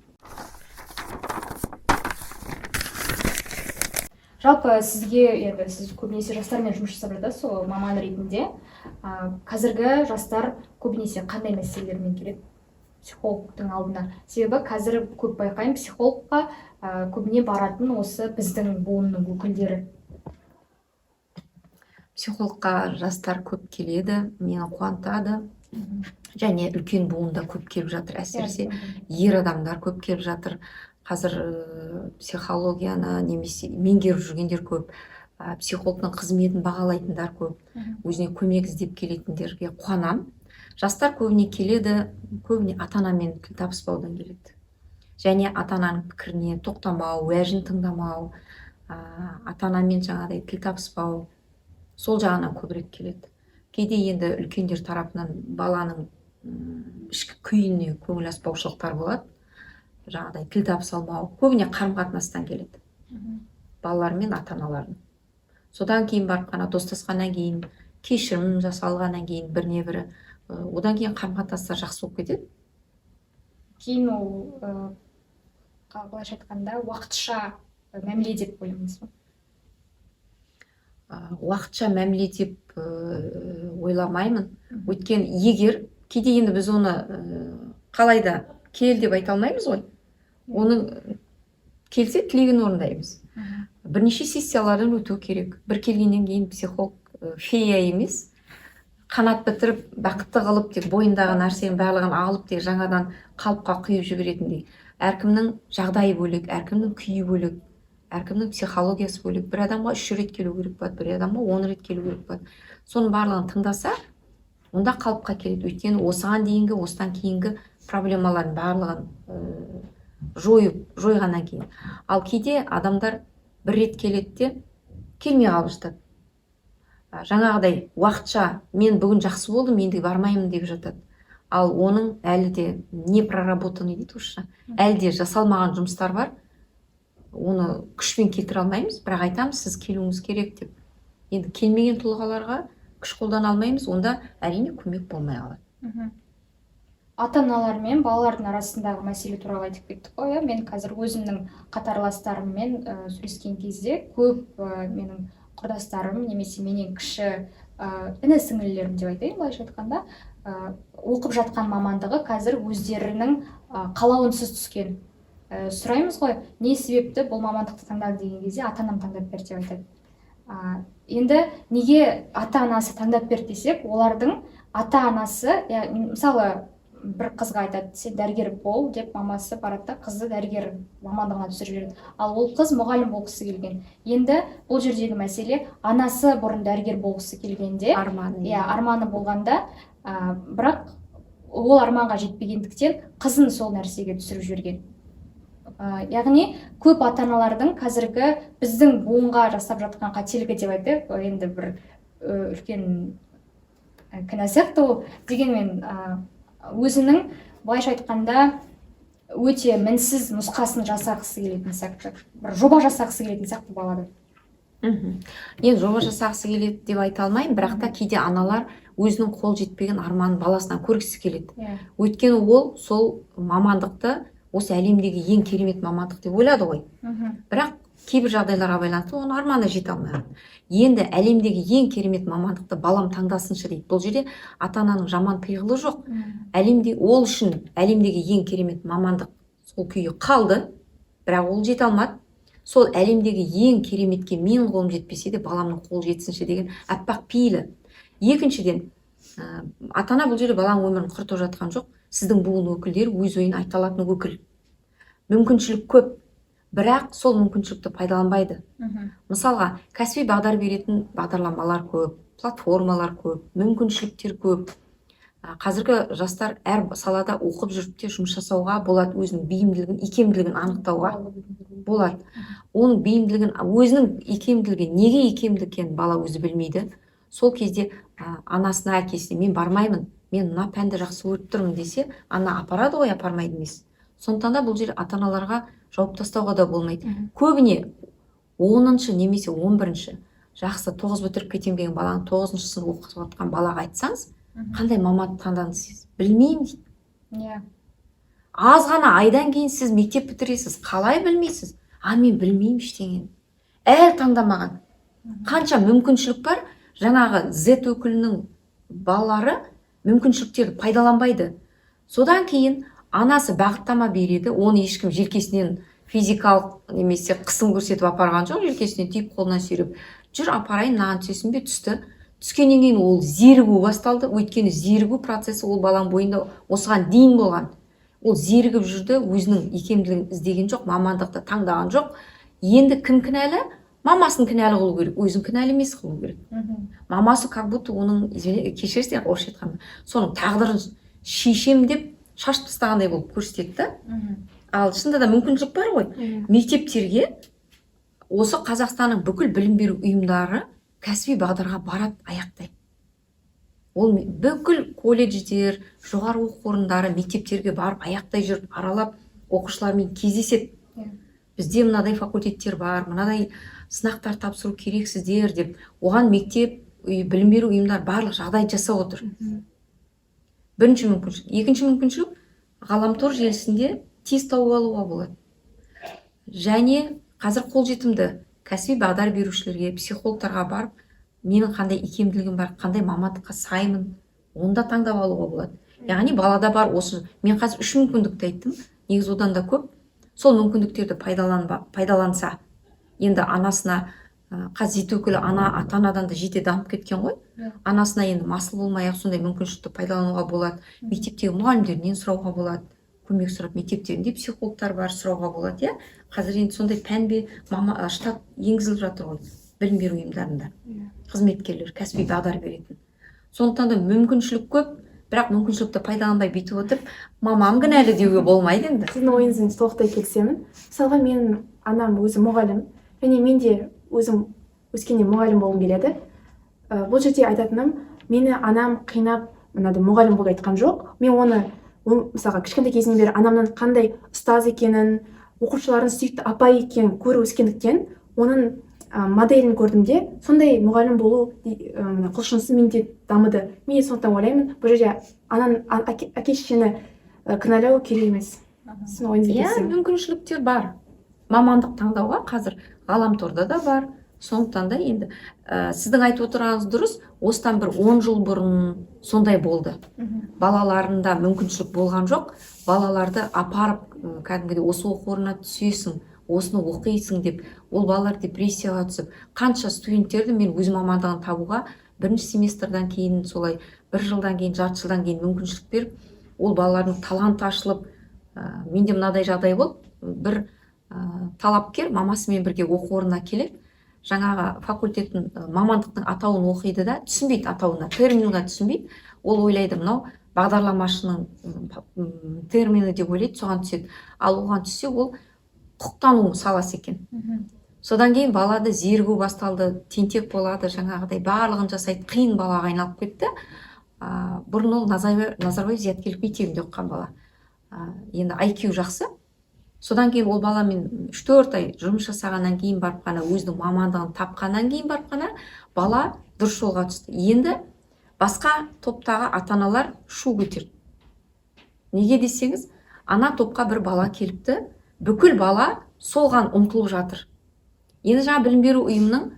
Жалпы сізге енді сіз көбінесе жастармен жұмыс жасап жатасыз ғой маман ретінде. Қазіргі жастар көбінесе қандай мәселелермен келеді? Психологтың алдына. Себебі қазір көп байқаймын, психологқа көбіне баратын осы біздің буынның өкілдері.
Психологқа жастар көп келеді, мені қуантады. Және үлкен буын да көп келіп жатыр, әсіресе ер адамдар көп келіп жатыр қазір. Психологияны немесе меңгеріп жүргендер көп, психологтың қызметін бағалайтындар көп, өзіне көмек іздеп келетіндерге қуанамын. Жастар көбіне келеді, көбіне ата анамен тіл табыспаудан келеді және ата ананың пікіріне тоқтамау, уәжін тыңдамау, ата анамен жаңағыдай тіл табыспау, сол жағынан көбірек келеді. Кейде енді үлкендер тарапынан баланың ішкі күйіне көңіл аспаушылықтар болады, жаңағыдай тіл табыса алмау. Көбіне қарым қатынастан келеді балалар мен ата аналардың. Содан кейін барып қана, достасқаннан кейін, кешірім жасалғаннан кейін біріне бірі, одан кейін қарым қатынастар жақсы болып кетеді.
Кейін ол былайша айтқанда, уақытша мәміле деп ойлаймыз ба?
Уақытша мәміле деп ойламаймын. Өйткені егер кейде енді біз оны қалай да кел деп айта алмаймыз ғой, оның келсе, тілегін орындаймыз. Бірнеше сессиялардан өту керек. Бір келгеннен кейін психолог фея емес, қанат бітіріп, бақытты қылып, тек бойындағы нәрсенің барлығын алып, тек жаңадан қалыпқа құйып жіберетіндей. Әркімнің жағдайы бөлек, әркімнің күйі бөлек, әркімнің психологиясы бөлек. Бір адамға 3 рет келу керек болады, бір адамға 10 рет келу керек болады. Соның барлығын тыңдаса, онда қалыпқа келеді. Өйткені осыған дейінгі, осыдан кейінгі проблемалардың барлығын жойып, жойғаннан кейін. Ал кейде адамдар бір рет келеді де, келмей қалып жатады. Жаңағыдай уақытша, мен бүгін жақсы болдым, енді бармаймын деп жатады. Ал оның әлі де не проработанный дейді орысша, әлі де жасалмаған жұмыстар бар. Оны күшпен келтіре алмаймыз, бірақ айтамыз, сіз келуіңіз керек деп. Енді келмеген тұлғаларға күш қолдана алмаймыз, онда әрине көмек болмай қалады.
Ата аналар мен балалардың арасындағы мәселе туралы айтып кеттік қой, иә. Мен қазір өзімнің қатарластарыммен сөйлескен кезде көп менің құрдастарым немесе менен кіші іні сіңілілерім деп айтайын, былайша айтқанда, оқып жатқан мамандығы қазір өздерінің қалауынсыз түскен. Сұраймыз ғой, не себепті бұл мамандықты таңдады деген кезде, ата анам таңдап берді деп айтады. Енді неге ата анасы таңдап берді десек, олардың ата анасы, иә, мысалы, бір қызға айтады, сен дәрігер бол деп, мамасы барады да, қызды дәрігер мамандығына түсіріп жібереді. Ал ол қыз мұғалім болғысы келген. Енді бұл жердегі мәселе, анасы бұрын дәрігер болғысы келгенде,
арманы,
иә, арманы болғанда, бірақ ол арманға жетпегендіктен қызын сол нәрсеге түсіріп жіберген. Яғни көп ата аналардың қазіргі біздің буынға жасап жатқан қателігі деп айтайық, енді бір үлкен кінә сияқты ол, дегенмен өзінің, былайша айтқанда, өте мінсіз нұсқасын жасағысы келетін сияқты, бір жоба жасағысы келетін сияқты балада.
Енді жоба жасағысы келеді деп айта алмаймын, бірақ та кейде аналар өзінің қол жетпеген арманын баласынан көргісі келеді. Өйткені ол сол мамандықты осы әлемдегі ең керемет мамандық деп ойлады ғой. Бірақ кейбір жағдайларға байланысты оның арманына жете алмай қалды. Енді әлемдегі ең керемет мамандықты балам таңдасыншы дейді. Бұл жерде ата ананың жаман пиғылы жоқ. Әлемде ол үшін әлемдегі ең керемет мамандық сол күйі қалды, бірақ ол жете алмады. Сол әлемдегі ең кереметке менің қолым жетпесе де, баламның қолы жетсінші деген аппақ пейілі. Екіншіден, ата ана бұл жерде баланың өмірін құртып жатқан жоқ. Сіздің буын өкілдері өз ойын айта алатын өкіл. Мүмкіншілік көп, бірақ сол мүмкіншілікті пайдаланбайды. Мысалға, кәсіби бағдар беретін бағдарламалар көп, платформалар көп, мүмкіншіліктер көп. Қазіргі жастар әр салада оқып жүріп те жұмыс жасауға болады, өзінің бейімділігін, икемділігін анықтауға болады. Оның бейімділігін, өзінің икемділігі, неге икемді екенін бала өзі білмейді. Сол кезде анасына, әкесіне мен бармаймын, мен мына пәнді жақсы көріп тұрмын десе, ана апарады ғой, апармайды емес. Сондықтан да бұл жерде ата аналарға жауып тастауға да болмайды. Көбіне 10-шы немесе 11-ші, жақсы 9 бітіріп кетемін деген баланы, 9-сынып оқып жатқан балаға айтсаңыз, қандай мамандық таңдадыңыз десеңіз, білмеймін дейді. Аз ғана айдан кейін сіз мектеп бітіресіз, қалай білмейсіз? А мен білмеймін ештеңені, әлі таңдамаған. Қанша мүмкіншілік бар, жаңағы Z өкілінің балалары мүмкіншіліктерді пайдаланбайды. Содан кейін Анасы бағыттама береді, оны ешкім желкесінен физикалық немесе қысым көрсетіп апарған жоқ, желкесінен түйіп, қолынан сүйреп жүр, апарайын, мынаған түсесің бе, түсті. Түскеннен кейін ол зерігу басталды, өйткені зерігу процесі ол баланың бойында осыған дейін болған. Ол зерігіп жүрді, өзінің икемділігін іздеген жоқ, мамандықты таңдаған жоқ. Енді кім кінәлі? Мамасын кінәлі қылу керек, өзін кінәлі емес қылу керек. Мамасы как будто оның, извини, кешіресіздер орысша айтқаныма, соның тағдырын шешем деп шашып тастағандай болып көрсетеді да. Ал шынында да мүмкіншілік бар ғой. Мектептерге, осы Қазақстанның бүкіл білім беру ұйымдары кәсіби бағдарға барады аяқтай. Ол бүкіл колледждер, жоғары оқу орындары мектептерге барып, аяқтай жүріп аралап, оқушылармен кездеседі. Бізде мынадай факультеттер бар, мынадай сынақтар тапсыру керексіздер деп, оған мектеп, білім беру ұйымдары барлық жағдай жасап отыр. Бірінші мүмкіншілік. Екінші мүмкіншілік: ғаламтор желісінде тез тауып алуға болады. Және қазір қолжетімді кәсіби бағдар берушілерге, психологтарға барып, менің қандай икемділігім бар, қандай мамандыққа саймын, оны да таңдап алуға болады. Яғни балада бар осы, мен қазір үш мүмкіндікті айттым, негізі одан да көп. Сол мүмкіндіктерді пайдаланса, енді анасына, қазір Z өкілі ана, ата анадан да жете дамып кеткен ғой. Анасына енді масыл болмай ақ сондай мүмкіншілікті пайдалануға болады. Мектептегі мұғалімдерінен сұрауға болады, көмек сұрап, мектептерінде психологтар бар, сұрауға болады, иә. Қазір енді сондай пән бе, мама, штат енгізіліп жатыр ғой білім беру ұйымдарында, қызметкерлер кәсіби бағдар беретін. Сондықтан да мүмкіншілік көп, бірақ мүмкіншілікті пайдаланбай, бүйтіп отырып мамам кінәлі деуге болмайды енді.
Сіздің ойыңызбен толықтай келісемін. Мысалға, менің анам өзі мұғалім және мен де өзім өскенде мұғалім болғым келеді. Бұл жерде айтатыным, мені анам қинап мынадай мұғалім бол айтқан жоқ. Мен оны мысалға, кішкентай кезімнен бері анамның қандай ұстаз екенін, оқушылардың сүйікті апай екенін көріп өскендіктен, оның моделін көрдім де, сондай мұғалім болу мына құлшынысы менде дамыды. Мен де сондықтан ойлаймын, бұл жерде ананы, әке шешені кінәлау керек емес. Сіздің ойыңызбен келісемін.
Мүмкіншіліктер бар мамандық таңдауға, қазір ғаламторда да бар. Сондықтан да енді сіздің айтып отырғаныңыз дұрыс. Осыдан бір 10 жыл бұрын сондай болды, балаларында мүмкіншілік болған жоқ, балаларды апарып, кәдімгідей осы оқу орнына түсесің, осыны оқисың деп, ол балалар депрессияға түсіп, қанша студенттерді мен өз мамандығын табуға бірінші семестрдан кейін, солай бір жылдан кейін, жарты жылдан кейін мүмкіншілік беріп, ол балалардың таланты ашылып. Менде мынадай жағдай болды: бір талапкер мамасымен бірге оқу орнына келеді, жаңағы факультеттің, мамандықтың атауын оқиды да, түсінбейді атауына, терминға түсінбейді. Ол ойлайды, мынау бағдарламашының термині деп ойлайды, соған түседі. Ал оған түссе, ол құқықтану саласы екен. Содан кейін балада зерігу басталды, тентек болады, жаңағыдай барлығын жасайды, қиын балаға айналып кетті. Бұрын ол Назарбаев зияткерлік мектебінде оқыған бала. Енді IQ жақсы. Содан кейін ол баламен 3-4 ай жұмыс жасағаннан кейін барып қана, өзінің мамандығын тапқаннан кейін барып қана бала дұрыс жолға түсті. Енді басқа топтағы ата аналар шу көтерді. Неге десеңіз, ана топқа бір бала келіпті, бүкіл бала соған ұмтылып жатыр. Енді жаңа білім беру ұйымының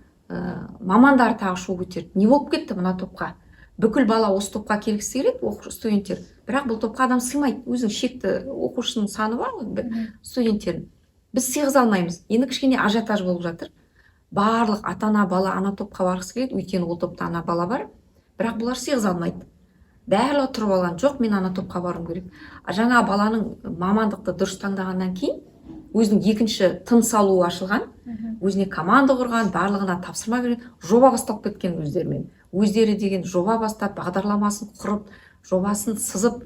мамандары тағы шу көтерді: не болып кетті мына топқа? Бүкіл бала осы топқа келгісі келеді, оқушы, студенттер, бірақ бұл топқа адам сыймайды, өзінің шекті оқушының саны бар ғой студенттердің, біз сыйғыза алмаймыз. Енді кішкене ажиотаж болып жатыр, барлық ата ана, бала ана топқа барғысы келеді, өйткені ол топта ана бала бар, бірақ бұлар сыйғыза алмайды. Барлығы тұрып алған жоқ, мен ана топқа баруым керек. А жаңа баланың мамандықты дұрыс таңдағаннан кейін өзінің екінші тыныс алуы ашылған, өзіне команда құрған, барлығына тапсырма берген, жоба басталып кеткен өздерімен өздері деген, жоба бастап, бағдарламасын құрып, жобасын сызып,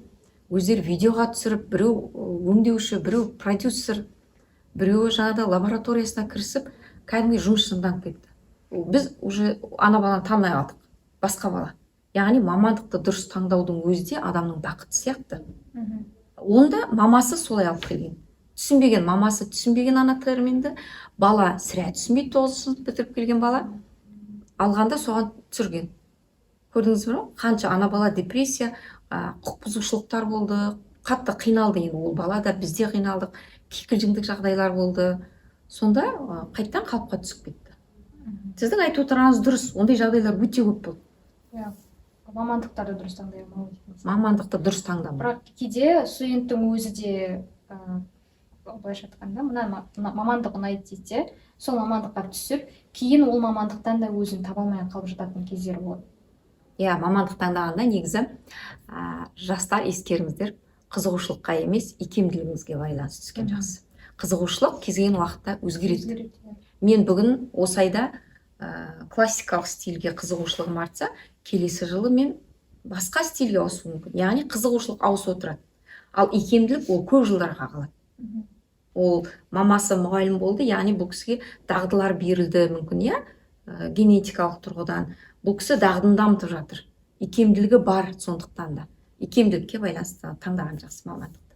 өздері видеоға түсіріп, біреу өңдеуші, біреу продюсер, біреуі жаңағыдай лабораториясына кірісіп, кәдімгідей жұмыс жынданып кетті. Біз уже ана баланы танымай қалдық, басқа бала. Яғни мамандықты дұрыс таңдаудың өзі де адамның бақыты сияқты. Онда мамасы солай алып келген, түсінбеген, мамасы түсінбеген ана терминді, бала сірә түсінбейді. 9-сынып бітіріп келген бала алғанда соған түсірген. Көрдіңіз бе, қанша ана бала депрессия, құқық бұзушылықтар болды, қатты қиналды. Енді ол бала да, біз де қиналдық, кикілжіңдік жағдайлар болды. Сонда қайтадан қалыпқа түсіп кетті. Сіздің айтып отырғаныңыз дұрыс, ондай жағдайлар өте көп болды.
Иә. Мамандықтарды дұрыс таңдай алмау деген сияқты.
Мамандықты дұрыс таңдамау.
Бірақ кейде студенттің өзі де былайша айтқанда, мына мамандық ұнайды дейді де, сол мамандыққа түсіп, кейін ол мамандықтан да өзін таба алмай қалып жататын кездері болады.
Иә, мамандық таңдағанда негізі жастар, ескеріңіздер, қызығушылыққа емес, икемділігіңізге байланысты түскен жақсы. Қызығушылық кез келген уақытта өзгереді.
Өзгереді, иә.
Мен бүгін осы айда классикалық стильге қызығушылығым артса, келесі жылы мен басқа стильге ауысуым мүмкін. Яғни қызығушылық ауысып отырады, ал икемділік ол көп жылдарға қалады. Ол мамасы мұғалім болды, яғни бұл кісіге дағдылар берілді мүмкін, иә, генетикалық тұрғыдан бұл кісі дағдыны дамытып жатыр, икемділігі бар. Сондықтан да икемділікке байланысты таңдаған жақсы мамандықты.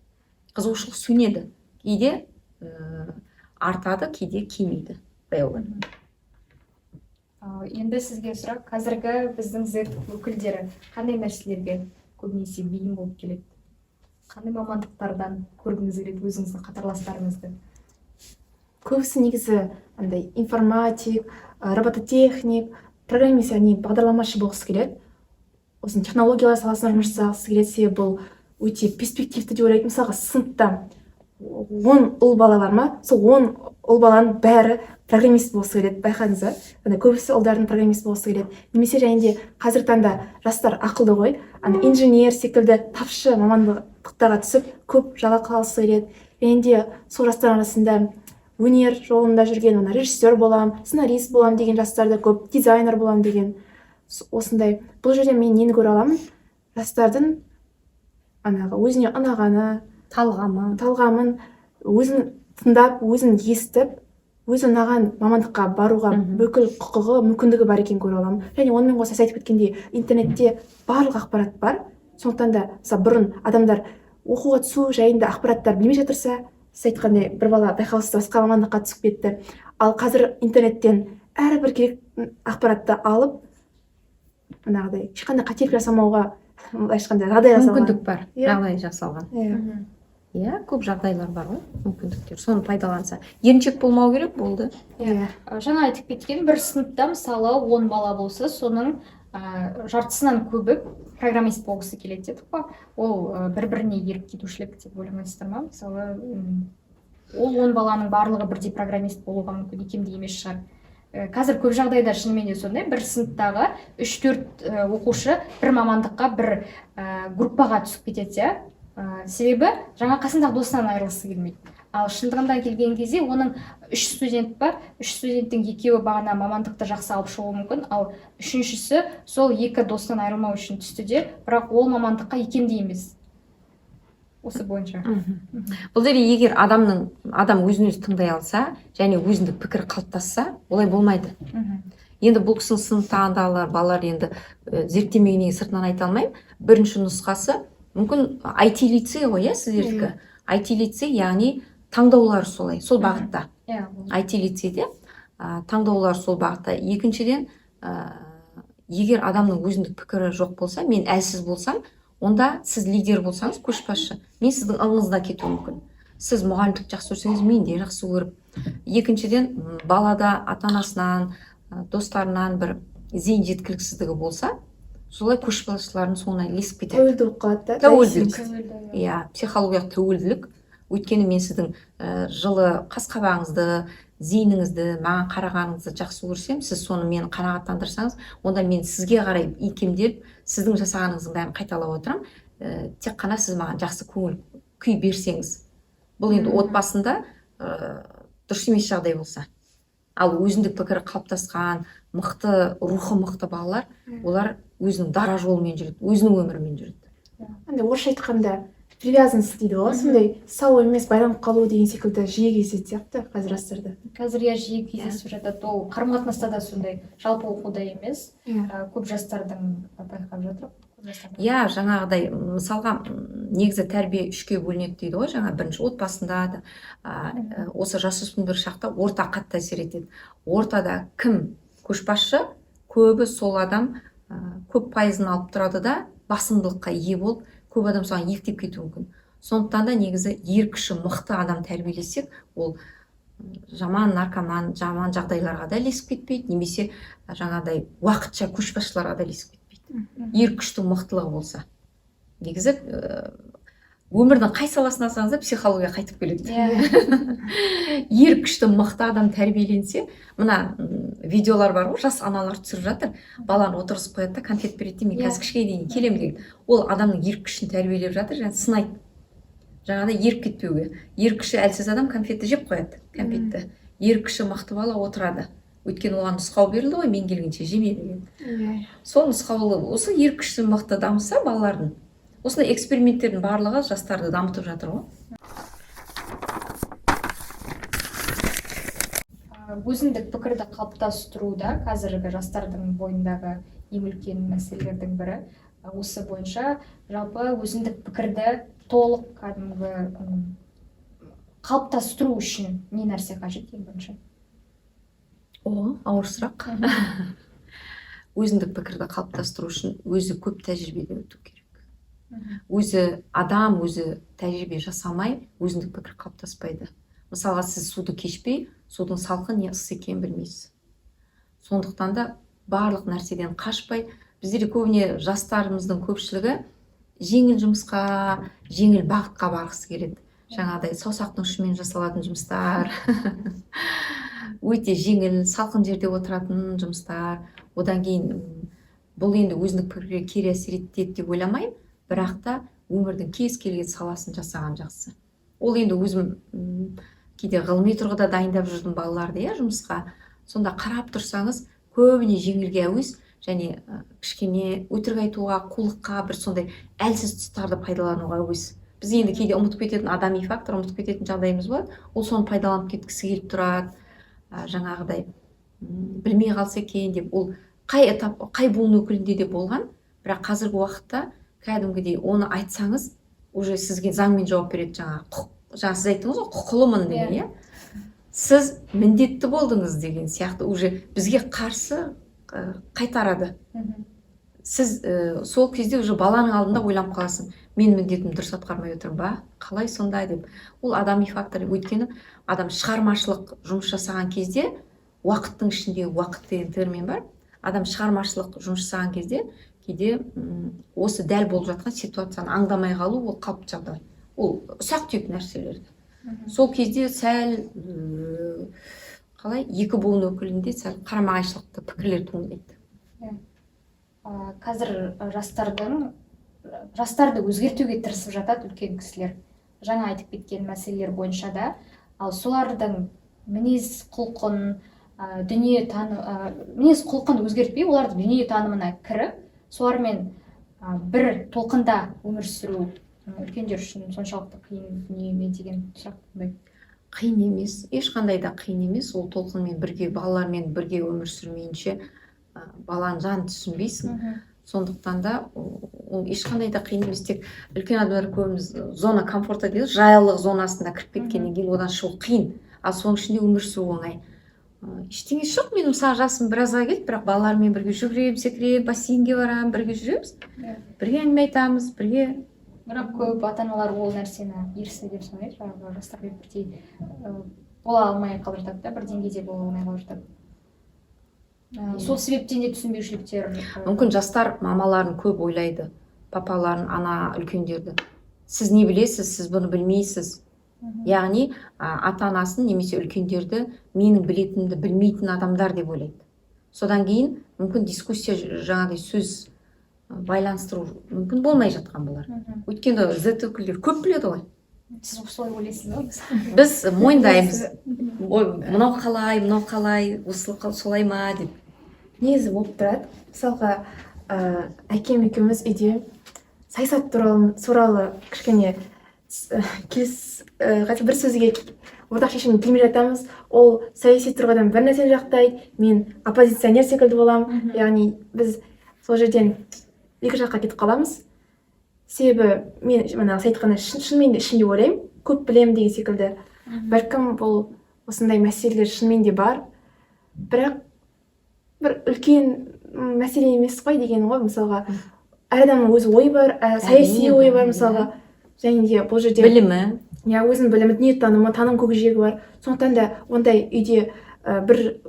Қызығушылық сөнеді кейде, артады кейде, кемиді баяу.
Енді сізге сұрақ: қазіргі біздің Z өкілдері қандай нәрселерге көбінесе бейім болып келеді? Қандай мамандықтардан көргіңіз келеді өзіңіздің қатарластарыңызды?
Көбісі негізі андай информатик, робототехник, программист, яғни бағдарламашы болғысы келеді. Осыны технологиялар саласында жұмыс жасағысы келеді, себебі бұл өте перспективті деп ойлайды. Мысалға, сыныпта 10 ұл бала бар ма, сол 10 ұл баланың бәрі программист болғысы келеді, байқадыңыз ба? Андай көбісі ұлдардың программист болғысы келеді. Немесе және де қазіргі таңда жастар ақылды ғой, ана инженер секілді тапшы мамандықтарға түсіп, көп жалақы алғысы келеді. Және де сол жастар арасында өнер жолында жүрген, ана режиссер боламын, сценарист боламын деген жастар да көп, дизайнер боламын деген. Осындай. Бұл жерде мен нені көре аламын? Жастардың анағы өзіне ұнағаны,
талғамы,
талғамын, өзін тыңдап, өзін естіп, өзі ұнаған мамандыққа баруға бүкіл құқығы, мүмкіндігі бар екенін көре аламын. Және онымен қоса, сіз айтып кеткендей, интернетте барлық ақпарат бар. Сондықтан да, мысалы, бұрын адамдар оқуға түсу жайында ақпараттар білмей жатырса, сіз айтқандай, бір бала байқаусызда басқа мамандыққа түсіп кетті. Ал қазір интернеттен әрбір керек ақпаратты алып, манағыдай ешқандай қателік жасамауға, былайша айтқанда, жағдай жасалған.
Мүмкіндік бар.
Иә.
Жағдай жасалған.
Иә.
Иә, көп жағдайлар бар ғой, мүмкіндіктер. Соны пайдаланса, еріншек болмау керек болды.
Иә.
Жаңа айтып кеткен, бір сыныпта, мысалы, 10 бала болса, соның жартысынан көбі программист болғысы келеді дедік қой. Ол бір біріне еріп кетушілік деп ойламайсыздар ма? Мысалы, ол 10 баланың барлығы бірдей программист болуға мүмкін икемді емес шығар. Қазір көп жағдайда шынымен де сондай: бір сыныптағы үш төрт оқушы бір мамандыққа, бір группаға түсіп кетеді, иә. Себебі жаңа қасындағы досынан айырылғысы келмейді. Ал шындығында келген кезде оның үш студент бар, үш студенттің екеуі бағана мамандықты жақсы алып шығуы мүмкін, ал үшіншісі сол екі досынан айырылмау үшін түсті де, бірақ ол мамандыққа икемді емес. Осы бойынша.
Бұл жерде егер адам өзін өзі тыңдай алса және өзіндік пікір қалыптасса, олай болмайды. Енді бұл кісінің сыныптағындағылар балалар енді зерттемегеннен кейін сыртынан айта алмаймын. Бірінші нұсқасы мүмкін IT лицей ғой, иә, сіздердікі IT лицей, яғни таңдаулары солай, сол бағытта.
Иә.
IT лицейде таңдаулар сол бағытта. Екіншіден, егер адамның өзіндік пікірі жоқ болса, мен әлсіз болсам, онда сіз лидер болсаңыз, көшбасшы, мен сіздің ыңғыңызда кетуім мүмкін. Сіз мұғалімдікті жақсы көрсеңіз, мен де жақсы көріп. Екіншіден, балада ата анасынан, достарынан бір зейін жеткіліксіздігі болса, солай көшбасшылардың соңынан ілесіп кетеді.
Тәуелді болып қалады да.
Тәуелділік.
Тәуелді, иә.
Иә, психологиялық тәуелділік. Өйткені мен сіздің жылы қас қабағыңызды, зейініңізді, маған қарағаныңызды жақсы көрсем, сіз соны мені қанағаттандырсаңыз, онда мен сізге қарай икемделіп, сіздің жасағаныңыздың бәрін қайталап отырамын, тек қана сіз маған жақсы көңіл күй берсеңіз. Бұл енді отбасында дұрыс емес жағдай болса. Ал өзіндік пікірі қалыптасқан, мықты, рухы мықты балалар, олар өзінің дара жолымен жүреді, өзінің өмірімен жүреді.
Андай орысша айтқанда, привязанность дейді ғой, сондай сау емес байланып қалу деген секілді жиі кездесетін сияқты қазір жастарда.
Қазір, иә, жиі кездесіп жатады. Ол қарым қатынаста да сондай, жалпы оқуда емес. Көп жастардың байқап жатырмық, көп жастардың.
Иә, жаңағыдай, мысалға, негізі тәрбие үшке бөлінеді дейді ғой. Жаңа бірінші отбасында да, осы жасөспірімдер шақта орта қатты әсер етеді. Ортада кім көшбасшы, көбі сол адам көп пайызын алып тұрады да, басымдылыққа ие болып, көп адам соған еліктеп кетуі мүмкін. Сондықтан да негізі ер күші мықты адам тәрбиелесек, ол жаман наркоман, жаман жағдайларға да ілесіп кетпейді немесе жаңағыдай уақытша көшбасшыларға да ілесіп кетпейді. Ерік күштің мықтылығы болса. Негізі өмірдің қай саласын алсаңыз да, психология қайтып келеді. Ерік күшті мықты адам тәрбиеленсе, мына видеолар бар ғой, жас аналар түсіріп жатыр, баланы отырғызып қояды да, конфет береді де, мен қазір кішкене дейін келемін деген. Ол адамның ерік күшін тәрбиелеп жатыр және сынайды жаңағыдай еріп кетпеуге. Ерік күші әлсіз адам конфетті жеп қояды, кәмпитті. Ерік күші мықты бала отырады, өйткені оған нұсқау берілді ғой, мен келгенше жеме деген. Сол нұсқаулы, осы ерік күші мықты дамыса балалардың, осындай эксперименттердің барлығы жастарды дамытып жатыр ғой.
Өзіндік пікірді қалыптастыруда қазіргі жастардың бойындағы ең үлкен мәселелердің бірі. Осы бойынша жалпы өзіндік пікірді толық кәдімгі қалыптастыру үшін не нәрсе қажет ең бірінші?
О, ауыр сұрақ. Өзіндік пікірді қалыптастыру үшін өзі көп тәжірибеден өту керек. Өзі адам өзі тәжірибе жасамай, өзіндік пікір қалыптаспайды. Мысалға, сіз суды кешпей, судың салқын не ыссы екенін білмейсіз. Сондықтан да барлық нәрседен қашпай, біздер көбіне, жастарымыздың көпшілігі жеңіл жұмысқа, жеңіл бағытқа барғысы келеді. Жаңағыдай саусақтың ұшымен жасалатын жұмыстар, өте жеңіл, салқын жерде отыратын жұмыстар. Одан кейін бұл енді өзіндік пікірге кері әсер етеді деп ойламаймын, бірақ та өмірдің кез келген саласын жасаған жақсы. Ол енді өзім кейде ғылыми тұрғыда дайындап жүрдім балаларды, иә, жұмысқа. Сонда қарап тұрсаңыз, көбіне жеңілге әуес және кішкене өтірік айтуға, қулыққа, бір сондай әлсіз тұстарды пайдалануға әуес. Біз енді кейде ұмытып кететін, адами фактор, ұмытып кететін жағдайымыз болады. Ол соны пайдаланып кеткісі келіп тұрады, жаңағыдай білмей қалса екен деп. Ол қай этап, қай буын өкілінде де болған, бірақ қазіргі уақытта кәдімгідей оны айтсаңыз, уже сізге заңмен жауап береді. Жаңағы құқық, жаңа сіз айттыңыз ғой, құқылымын деген, иә, сіз міндетті болдыңыз деген сияқты, уже бізге қарсы қайтарады. Сіз сол кезде уже баланың алдында ойланып қаласың: мен міндетімді дұрыс атқармай отырмын ба, қалай сонда деп. Ол адами фактор, өйткені адам шығармашылық жұмыс жасаған кезде, уақыттың ішінде уақыт деген термин бар, адам шығармашылық жұмыс жасаған кезде кейде осы дәл болып жатқан ситуацияны аңдамай қалу ол қалыпты жағдай, ол ұсақ түйек нәрселерді. Сол кезде сәл қалай, екі буын өкілінде сәл қарама қайшылықты пікірлер туындайды.
Қазір жастарды өзгертуге тырысып жатады үлкен кісілер, жаңа айтып кеткен мәселелер бойынша да. Ал солардың мінез құлқын, мінез құлқын өзгертпей, олардың дүние танымына кіріп, солармен бір толқында өмір сүру үлкендер үшін соншалықты қиын дүние ме деген сұрақ туындайды.
Қиын емес, ешқандай да қиын емес. Ол толқынмен бірге, балалармен бірге өмір сүрмейінше, баланың жанын түсінбейсің. Сондықтан да ол ешқандай да қиын емес. Тек үлкен адамдар көбіміз зона комфорта дейді, жайлылық зонасына кіріп кеткеннен кейін одан шығу қиын, ал соның ішінде өмір сүру оңай. Ештеңесі жоқ. Мен, мысалы, жасым біразға келді, бірақ балалармен бірге жүгіремін, секіремін, бассейнге барамын, бірге жүреміз, бірге әңгіме айтамыз, бірге.
Бірақ көп ата аналар ол нәрсені ерсі деп санайды, жаңағы жастармен бірдей бола алмай қалып жатады да, бір деңгейде бола алмай қалып жатады. Сол себептен де түсінбеушіліктер.
Мүмкін, жастар мамаларын көп ойлайды, папаларын, ана үлкендерді: сіз не білесіз, сіз бұны білмейсіз. Яғни ата анасын немесе үлкендерді менің білетінімді білмейтін адамдар деп ойлайды. Содан кейін мүмкін дискуссия, жаңағыдай сөз байланыстыру мүмкін болмай жатқан болар. Өйткені Z өкілдері көп біледі ғой.
Сіз солай ойлайсыз ба?
Біз мойындаймыз: ой, мынау қалай, мынау қалай, осы солай ма деп.
Негізі болып тұрады. Мысалға, әкем екеуміз үйде саясат туралы кішкене келіс, бір сөзге, ортақ шешімге келмей жатамыз. Ол саяси тұрғыдан бір нәрсені жақтайды, мен оппозиционер секілді боламын. Яғни біз сол жерден екі жаққа кетіп қаламыз, себебі мен мана сіз айтқандай, шынымен де ішімде ойлаймын, көп білемін деген секілді. Бәлкім, бұл осындай мәселелер шынымен де бар, бірақ бір үлкен мәселе емес қой деген ғой. Мысалға, әр адамның өз ойы бар, саяси ойы бар, мысалға, және де бұл жерде
білімі.
Иә, өзінің білімі, дүниетанымы, таным көкжиегі бар. Сондықтан да ондай үйде бір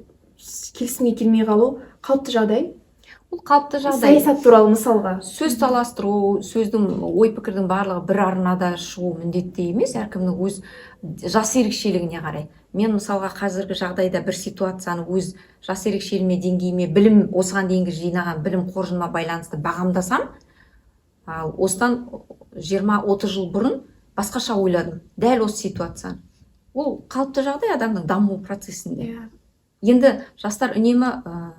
келісімге келмей қалу қалыпты жағдай.
Бұл қалыпты жағдай.
Саясат туралы мысалға.
Сөз таластыру, сөздің, ой пікірдің барлығы бір арнада шығу міндетті емес, әркімнің өз жас ерекшелігіне қарай. Мен мысалға қазіргі жағдайда бір ситуацияны өз жас ерекшелігіме, деңгейіме, білім, осыған дейінгі жинаған білім қоржыныма байланысты бағамдасам, ал осыдан 20-30 жыл бұрын басқаша ойладым дәл осы ситуацияны. Ол қалыпты жағдай адамның даму процесінде. Енді жастар үнемі,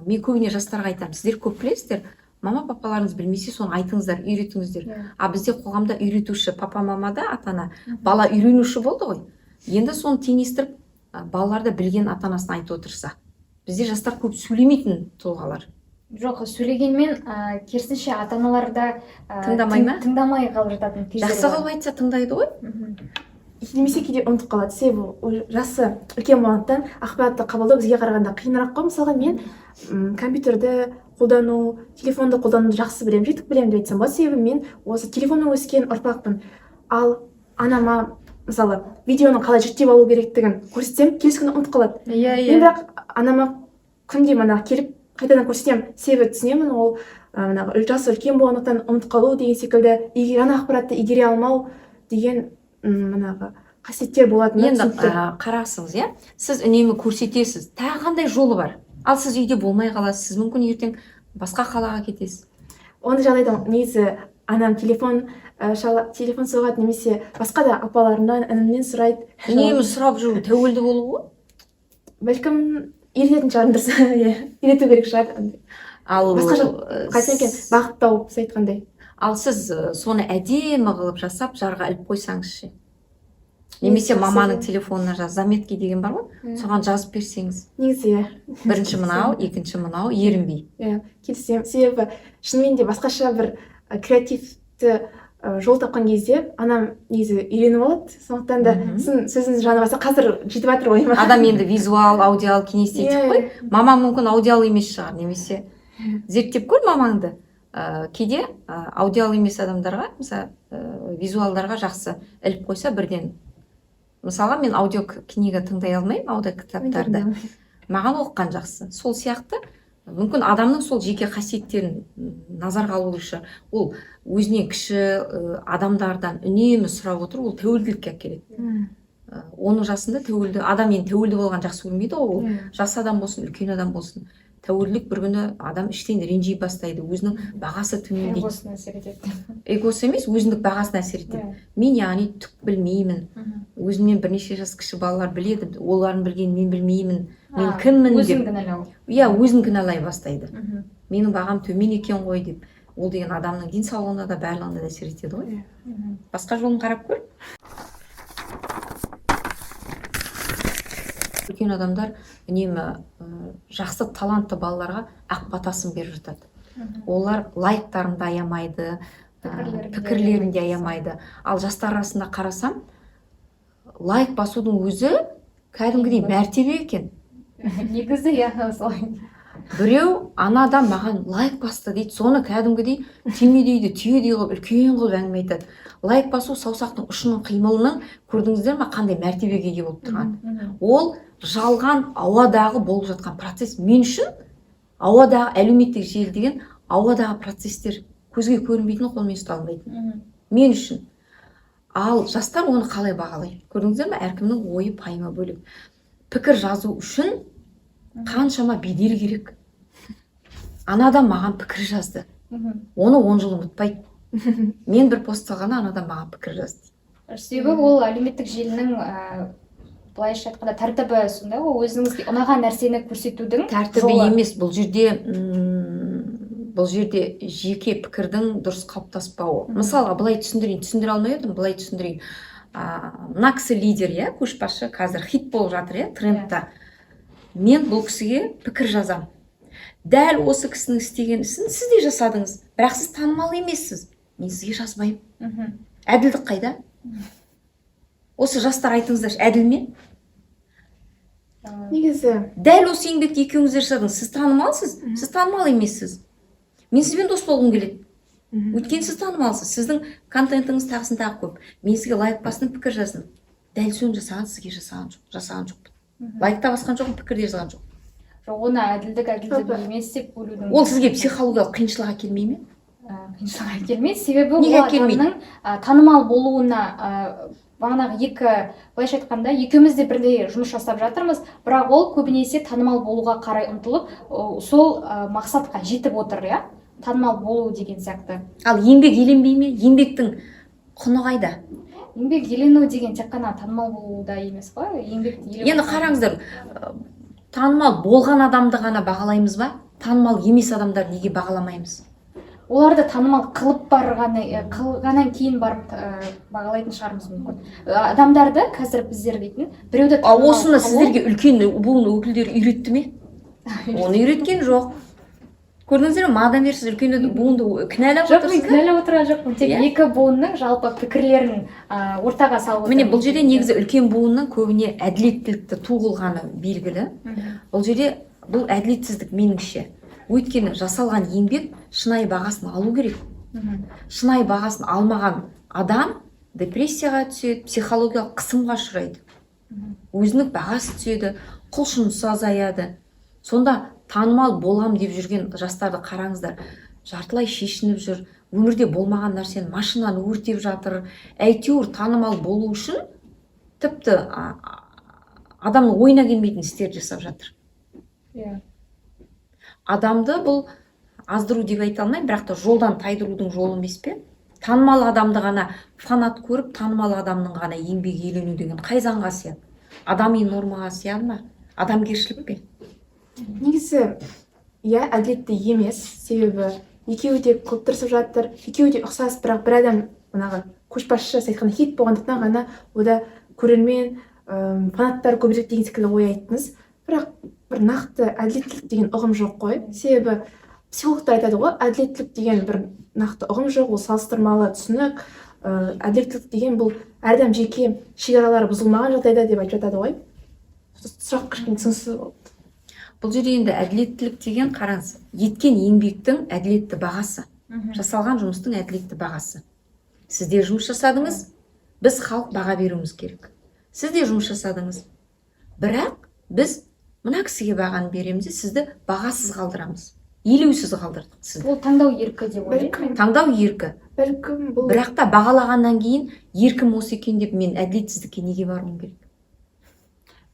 мен көбіне жастарға айтамын: сіздер көп білесіздер, мама папаларыңыз білмесе, соны айтыңыздар, үйретіңіздер. А бізде қоғамда үйретуші папа мама да, ата ана, бала үйренуші болды ғой. Енді соны теңестіріп, балалар да білген ата анасына айтып отырса. Бізде жастар көп сөйлемейтін тұлғалар.
Жоқ, сөйлегенмен, керісінше, ата аналар да
Тыңдамай ма?
Тыңдамай қалып жататын кездер
Жақсы
бар.
қылып айтса, тыңдайды ғой.
Немесе кейде ұмытып қалады, себебі ол жасы үлкен болғандықтан, ақпаратты қабылдау бізге қарағанда қиынырақ қой. Мысалға, мен компьютерді қолдану, телефонды қолдануды жақсы білемін, жетік білемін деп айтсам болады, себебі мен осы телефонмен өскен ұрпақпын. Ал анама, мысалы, видеоны қалай жүктеп алу керектігін көрсетсем, келесі күні ұмытып қалады.
Иә
Мен бірақ анама күнде мана келіп қайтадан көрсетемін, себебі түсінемін, ол манағы жасы үлкен болғандықтан ұмытып қалу деген секілді, жаңа ақпаратты игере алмау деген манағы қасиеттер болатыны
Енді
түсінікті.
Қарасыңыз, иә, сіз үнемі көрсетесіз, тағы қандай жолы бар? Ал сіз үйде болмай қаласыз, сіз мүмкін ертең басқа қалаға кетесіз.
Ондай жағдайда негізі анам телефон телефон соғады немесе басқа да апаларымнан, інімнен сұрайды.
Үнемі сұрап жүру тәуелді болу ғой.
Бәлкім, үйрететін шығармын, дұрыс, иә, үйрету керек шығар.
Ал
Басқа қалай екен, бағыттау, сіз айтқандай.
Ал сіз соны әдемі қылып жасап, жарға іліп қойсаңыз ше, немесе
Жақсы
маманың
идея.
телефонына жаз, заметки деген бар ғой, соған жазып берсеңіз.
Негізі иә.
Бірінші мынау, екінші мынау, ерінбей.
Иә, келісемін, себебі шынымен де басқаша бір креативті жол тапқан кезде анам негізі үйреніп алады, сондықтан да сіздің сөзіңіз жаны баса қазір жетіп жатыр ойыма.
Адам енді визуал, аудиал, кинестетик қой. Мамаң мүмкін аудиал емес шығар, немесе зерттеп көр мамаңды. Кейде аудиал емес адамдарға, мысалы, визуалдарға жақсы іліп қойса бірден. Мысалға, мен аудио книга тыңдай алмаймын, аудио кітаптарды, маған оқыған жақсы. Сол сияқты мүмкін адамның сол жеке қасиеттерін назарға алу керек шығар. Ол өзінен кіші адамдардан үнемі сұрап отыру, ол тәуелділікке әкеледі. Оның жасында тәуелді адам енді тәуелді болған жақсы көрмейді ғой. Ол жас адам болсын, үлкен адам болсын, тәуелділік бір күні адам іштен ренжи бастайды, өзінің бағасы төмендейді.
Эгосына әсер етеді.
Эгосы емес, өзіндік бағасына әсер етеді. Мен, яғни, түк білмеймін, өзімнен бірнеше жас кіші балалар біледі, олардың білгенін мен білмеймін, мен кіммін
Өзін
деп.
кінәлау.
Иә, өзін кінәлай бастайды, менің бағам төмен екен ғой деп. Ол деген адамның денсаулығына да, барлығына да әсер етеді ғой. Басқа жолын қарап көр. Үлкен адамдар үнемі жақсы, талантты балаларға ақ батасын беріп жатады. Олар лайктарын да аямайды,
Пікірлерін де
пікірлерін де аямайды. Ал жастар арасында қарасам, лайк басудың өзі кәдімгідей мәртебе екен.
Негізі иә, солай.
Біреу, ана адам маған лайк басты дейді, соны кәдімгідей түймедейді түйедей қылып, үлкен қылып әңгіме айтады. Лайк басу саусақтың ұшының қимылының, көрдіңіздер ма, қандай мәртебеге ие болып тұрған. Ол жалған, ауадағы болып жатқан процесс. Мен үшін ауадағы әлеуметтік желі деген ауадағы процесстер, көзге көрінбейтін, қолмен ұсталынбайтын мен үшін. Ал жастар оны қалай бағалайды, көрдіңіздер ме? Әркімнің ойы, пайымы бөлек. Пікір жазу үшін қаншама бедел керек. Ана адам маған пікір жазды, оны 10 жыл ұмытпайды. Мен бір пост салғанда, ана адам маған пікір жазды.
Себебі ол әлеуметтік желінің, былайша айтқанда, тәртібі сондай ғой, өзіңізге ұнаған нәрсені көрсетудің
Тәртібі
жолы.
емес бұл жерде, бұл жерде жеке пікірдің дұрыс қалыптаспауы. Мысалға, былай түсіндірейін, түсіндіре алмай отырмын, былай түсіндірейін. Мына кісі лидер, иә, көшбасшы, қазір хит болып жатыр, иә, трендта. Мен бұл кісіге пікір жазамын. Дәл осы кісінің істеген ісін сіз де жасадыңыз, бірақ сіз танымал емессіз, мен сізге жазбаймын. Әділдік қайда? Осы жастар, айтыңыздаршы, әділ ме?
Негізі
Дәл осы еңбекті екеуіңіз де жасадыңыз, сіз танымалсыз, сіз танымал емессіз. Мен сізбен дос болғым келеді, өйткені сіз танымалсыз, сіздің контентіңіз тағысын тағы көп. Мен сізге лайк бастым, пікір жаздым. Дәл соны жасаған сізге жасаған жоқ, жасаған жоқпын. Лайк та басқан жоқпын, пікір де жазған жоқпын.
Жоқ, оны әділдік, әділдік
Жалпы-
емес деп бөлудің
Ол сізге психологиялық қиыншылық әкелмей ме?
Қиыншылық әкелмейді, себебі
Неге
ол
әкелмейді?
адамның танымал болуына, бағанағы екі, былайша айтқанда, екеуміз де бірдей жұмыс жасап жатырмыз, бірақ ол көбінесе танымал болуға қарай ұмтылып, сол мақсатқа жетіп отыр, иә, танымал болу деген сияқты.
Ал еңбек еленбей ме? Еңбектің құны қайда?
Еңбек елену деген тек қана танымал болуда емес қой, еңбек елеу.
Енді қараңыздар, танымал болған адамды ғана бағалаймыз ба? Танымал емес адамдарды неге бағаламаймыз?
Оларды танымал қылып барған, қылғаннан кейін барып бағалайтын шығармыз мүмкін. Адамдарды қазір біздер дейтін біреуді
Ал
танымал
осыны
қылу-
сіздерге үлкен буын өкілдері үйретті ме? Оны үйреткен жоқ. Көрдіңіздер ме, мадан бері сіз үлкен буынды кінәлап
Жоқ, мен
отырсыз да?
кінәлап отырған жоқпын, тек
Иә?
екі буынның жалпы пікірлерін ортаға салып
Міне,
отырмын.
бұл жерде негізі үлкен буынның көбіне әділеттілікті ту қылғаны белгілі. Бұл жерде бұл әділетсіздік меніңше, өйткені жасалған еңбек шынайы бағасын алу керек. Шынайы бағасын алмаған адам депрессияға түседі, психологиялық қысымға ұшырайды, өзінің бағасы түседі, құлшынысы азаяды. Сонда танымал болам деп жүрген жастарды қараңыздар, жартылай шешініп жүр, өмірде болмаған нәрсені, машинаны өртеп жатыр, әйтеуір танымал болу үшін тіпті адамның ойына келмейтін істер жасап жатыр. Адамды бұл аздыру деп айта алмаймын, бірақ та жолдан тайдырудың жолы емес пе? Танымал адамды ғана фанат көріп, танымал адамның ғана еңбегі елену деген қай заңға сияды? Адами нормаға сияды ма? Адамгершілік пе?
Негізі иә, әділетті емес, себебі екеуі де көп тырысып жатыр, екеуі де ұқсас, бірақ бір адам манағы көшбасшы, сіз айтқан хит болғандықтан ғана ода көрермен, фанаттар көбірек деген секілді ой айттыңыз. Бірақ бір нақты әділеттілік деген ұғым жоқ қой, себебі психологтар айтады ғой, әділеттілік деген бір нақты ұғым жоқ, ол салыстырмалы түсінік. Әділеттілік деген бұл әр адам жеке шекаралары бұзылмаған жағдайда деп айтып жатады ғой. Сұрақ кішкене түсініксіз болды.
Бұл жерде енді әділеттілік деген, қараңыз, еткен еңбектің әділетті бағасы, жасалған жұмыстың әділетті бағасы. Сіз де жұмыс жасадыңыз, біз халық баға беруіміз керек. Сіз де жұмыс жасадыңыз, бірақ біз мына кісіге бағаны береміз де, сізді бағасыз қалдырамыз, елеусіз қалдырдық сізді.
Ол таңдау еркі деп ойлаймын
Бәлкім.
мен.
Таңдау еркі.
Бәлкім, бұл
Бірақ та бағалағаннан кейін еркім осы екен деп мен әділетсіздікке неге баруым керек?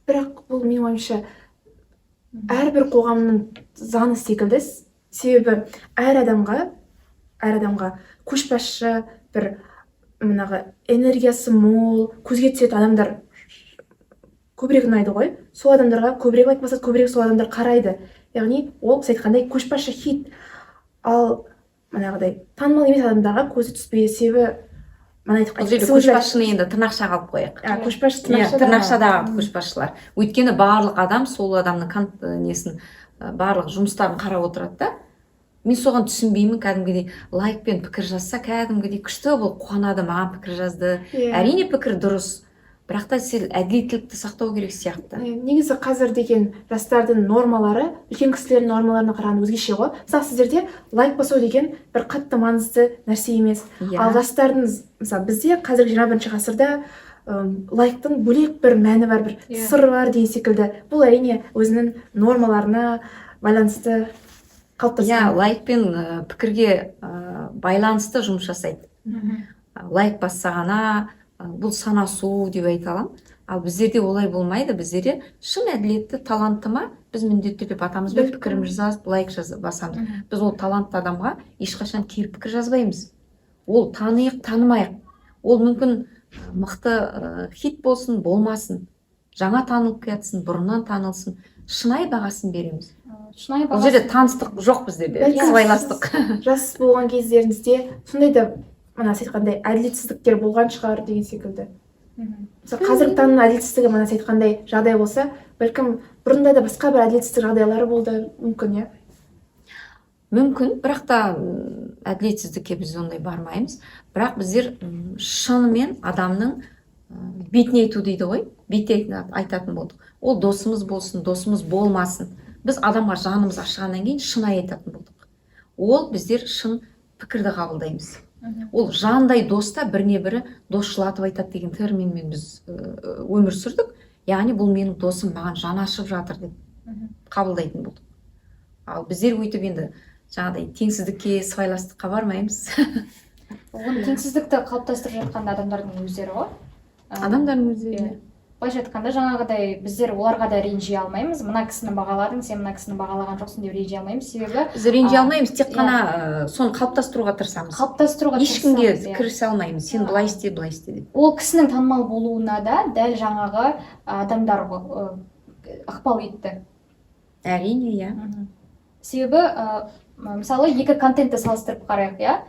Бірақ бұл, менің ойымша, әрбір қоғамның заңы секілді. Себебі әр адамға көшбасшы, бір манағы энергиясы мол, көзге түсетін адамдар көбірек ұнайды ғой. Сол адамдарға көбірек лайк басады, көбірек сол адамдар қарайды. Яғни ол, сіз айтқандай, көшбасшы, хит. Ал манағыдай танымал емес адамдарға көзі түспейді, себебі мана айтып
Бұл жерде
сіз өзіңіз
көшбасшыны енді тырнақшаға алып қояйық.
А, көшбасшы.
Иә,
Тырнақшада.
тырнақшадағы көшбасшылар, өйткені барлық адам сол адамның несін, барлық жұмыстарын қарап отырады да. Мен соған түсінбеймін, кәдімгідей лайк пен пікір жазса, кәдімгідей күшті болып қуанады, маған пікір жазды. Әрине, пікір дұрыс, бірақ та сен әділеттілікті сақтау керек сияқты.
Негізі қазір деген жастардың нормалары үлкен кісілердің нормаларына қарағанда өзгеше ғой. Мысалы, сіздерде лайк басу деген бір қатты маңызды нәрсе емес. Ал жастардың, мысалы, бізде қазіргі 21-ғасырда лайктың бөлек бір мәні бар, бір сыры бар деген секілді. Бұл, әрине, өзінің нормаларына байланысты қалыптасқан.
Иә, лайк пен пікірге байланысты жұмыс жасайды. Лайк басса ғана бұл санасу деп айта аламын. Ал біздерде олай болмайды. Біздерде шын әділетті, талантты ма, біз міндетті түрде батамыз бен пікірімізді жазып, лайк басамыз. Біз ол талантты адамға ешқашан кері пікір жазбаймыз. Ол таниық, танымайық, ол мүмкін мықты хит болсын, болмасын, жаңа танылып келатсын, бұрыннан танылсын, шынайы бағасын береміз.
Шынайы
Бұл жерде
бағасын.
таныстық жоқ біздерде,
Бәлкім,
сыбайластық.
Жас болған кездеріңізде сондай да мына сіз айтқандай әділетсіздіктер болған шығар деген секілді. Мысалы, қазіргі таңның әділетсіздігі мына сіз айтқандай жағдай болса, бәлкім, бұрында да басқа бір әділетсіздік жағдайлары болды мүмкін, иә.
Мүмкін, бірақ та әділетсіздікке біз ондай бармаймыз. Бірақ біздер шынымен адамның бетіне айту дейді ғой, бетіне айтатын болдық. Ол досымыз болсын, досымыз болмасын, біз адамға жанымыз ашығаннан кейін шынайы айтатын болдық. Ол біздер шын пікірді қабылдаймыз. Ол жандай дос та біріне бірі досшылатып айтады деген терминмен біз өмір сүрдік. Яғни бұл менің досым, маған жаны ашып жатыр деп. Қабылдайтын болдық. Ал біздер өйтіп енді жаңағыдай теңсіздікке, сыбайластыққа бармаймыз.
Оны, теңсіздікті қалыптастырып жатқан да адамдардың өздері ғой.
Адамдардың өздері.
Иә. Былайша айтқанда, жаңағыдай біздер оларға да ренжи алмаймыз, мына кісіні бағаладың, сен мына кісіні бағалаған жоқсың деп ренжи алмаймыз, себебі
Біз ренжи алмаймыз, тек қана соны қалыптастыруға тырысамыз.
Қалыптастыруға
Ешкімге
тырысамыз, иә.
кірісе алмаймыз, сен былай істе, былай істе деп.
Ол кісінің танымал болуына да дәл жаңағы адамдар ықпал етті.
Әрине, иә.
Себебі мысалы, екі контентті салыстырып қарайық, иә.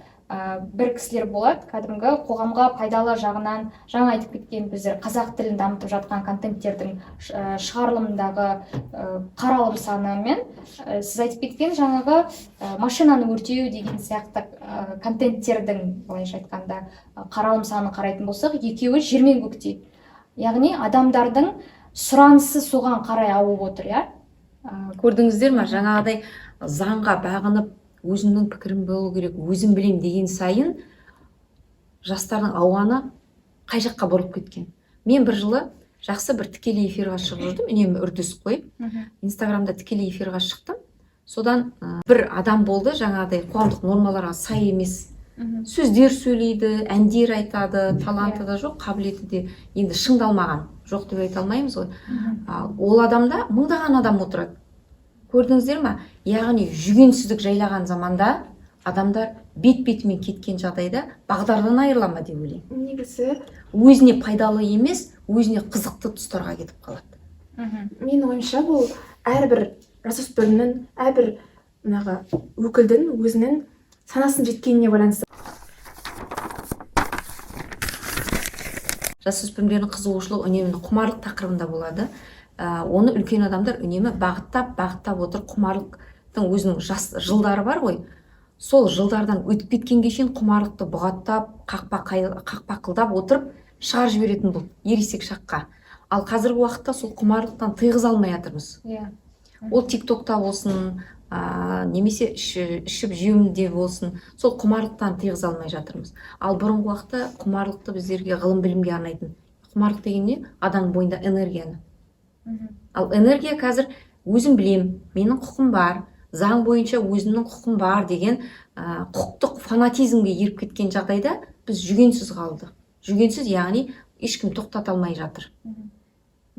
Бір кісілер болады, кәдімгі қоғамға пайдалы жағынан, жаңа айтып кеткен, біздер қазақ тілін дамытып жатқан контенттердің шығарылымындағы қаралым саны мен сіз айтып кеткен жаңағы машинаны өртеу деген сияқты контенттердің, былайша айтқанда, қаралым санын қарайтын болсақ, екеуі жер мен көктей. Яғни адамдардың сұранысы соған қарай ауып отыр, иә.
Көрдіңіздер ма, жаңағыдай заңға бағынып, өзімнің пікірім болу керек, өзім білем деген сайын жастардың ауаны қай жаққа бұрылып кеткен. Мен бір жылы жақсы бір тікелей эфирға шығып жүрдім, үнемі үрдіс қойып, Инстаграмда тікелей эфирға шықтым. Содан бір адам болды, жаңағыдай қоғамдық нормаларға сай емес сөздер сөйлейді, әндер айтады, таланты да жоқ, қабілеті де енді шыңдалмаған, жоқ деп айта алмаймыз ғой. Ал ол адамда мыңдаған адам отырады, көрдіңіздер ма? Яғни жүгенсіздік жайлаған заманда адамдар бет бетімен кеткен жағдайда бағдардан айырыла ма деп ойлаймын.
Негізі
Өзіне пайдалы емес, өзіне қызықты тұстарға кетіп қалады.
Менің ойымша, бұл әрбір жасөспірімнің, әрбір мынағы өкілдің өзінің санасының жеткеніне байланысты.
Жасөспірімдердің қызығушылығы үнемі құмарлық тақырыбында болады. Оны үлкен адамдар үнемі бағыттап бағыттап отыр. Құмарлықтың өзінің жас жылдары бар ғой, сол жылдардан өтіп кеткенге шейін құмарлықты бұғаттап, қақпақылдап отырып шығарып жіберетін болды ересек шаққа. Ал қазіргі уақытта сол құмарлықтан тыйғыза алмай жатырмыз. Ол Тик Токта болсын, немесе ішіп жеуінде болсын, сол құмарлықтан тыйғыза алмай жатырмыз. Ал бұрынғы уақытта құмарлықты біздерге ғылым білімге арнайтын. Құмарлық деген не? Адамның бойында энергияны. Ал энергия қазір өзім білем, менің құқым бар, заң бойынша өзімнің құқым бар деген құқықтық фанатизмге еріп кеткен жағдайда біз жүгенсіз қалдық. Жүгенсіз, яғни ешкім тоқтата алмай жатыр.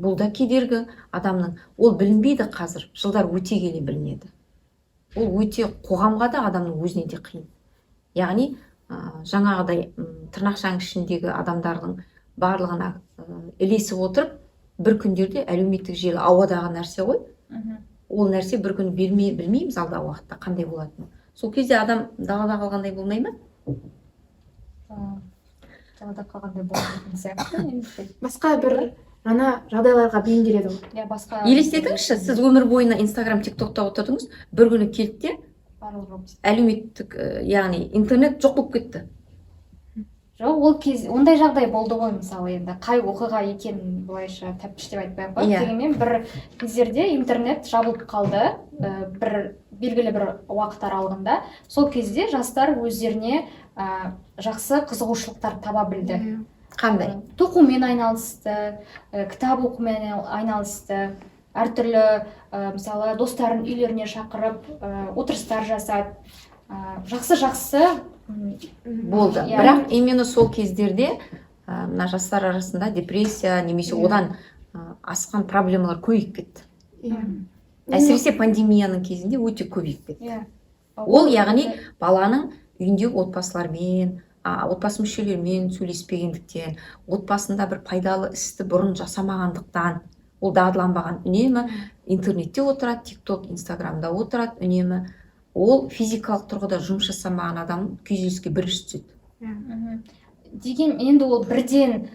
Бұл да кедергі адамның. Ол білінбейді қазір, жылдар өте келе білінеді. Ол өте қоғамға да, адамның өзіне де қиын. Яғни жаңағыдай тырнақшаның ішіндегі адамдардың барлығына ілесіп отырып, бір күндерде әлеуметтік желі ауадағы нәрсе ғой. Ол нәрсе бір күні білмейміз алдағы уақытта қандай болатынын. Сол кезде адам далада қалғандай болмай ма?
Далада қалғандай болмайтын сияқты меніңше.
Басқа бір жаңа жағдайларға бейімделеді ғой.
Иә, басқа.
Елестетіңізші, сіз өмір бойына Инстаграм, Тик Токта отырдыңыз, бір күні келді де
Барлығы жоқ.
әлеуметтік, яғни интернет жоқ болып кетті.
Жоқ, ол кез ондай жағдай болды ғой, мысалы, енді қай оқиға екенін былайша тәптіштеп айтпай ақ қояйық. Дегенмен бір кездерде интернет жабылып қалды, бір белгілі бір уақыт аралығында. Сол кезде жастар өздеріне жақсы қызығушылықтар таба білді.
Қандай?
Тоқумен айналысты, кітап оқумен айналысты, әртүрлі, мысалы, достарын үйлеріне шақырып, отырыстар жасады. Жақсы жақсы
болды. Бірақ именно сол кездерде мына жастар арасында депрессия немесе одан асқан проблемалар көбейіп кетті. Әсіресе пандемияның кезінде өте көбейіп кетті. Ол, яғни, баланың үйіндегі отбасылармен, отбасы мүшелерімен сөйлеспегендіктен, отбасында бір пайдалы істі бұрын жасамағандықтан, ол дағдыланбаған, үнемі интернетте отырады, Тик Ток, Инстаграмда отырады үнемі. Ол физикалық тұрғыда жұмыс жасамаған адам күйзеліске бірінші түседі.
Деген енді ол бірден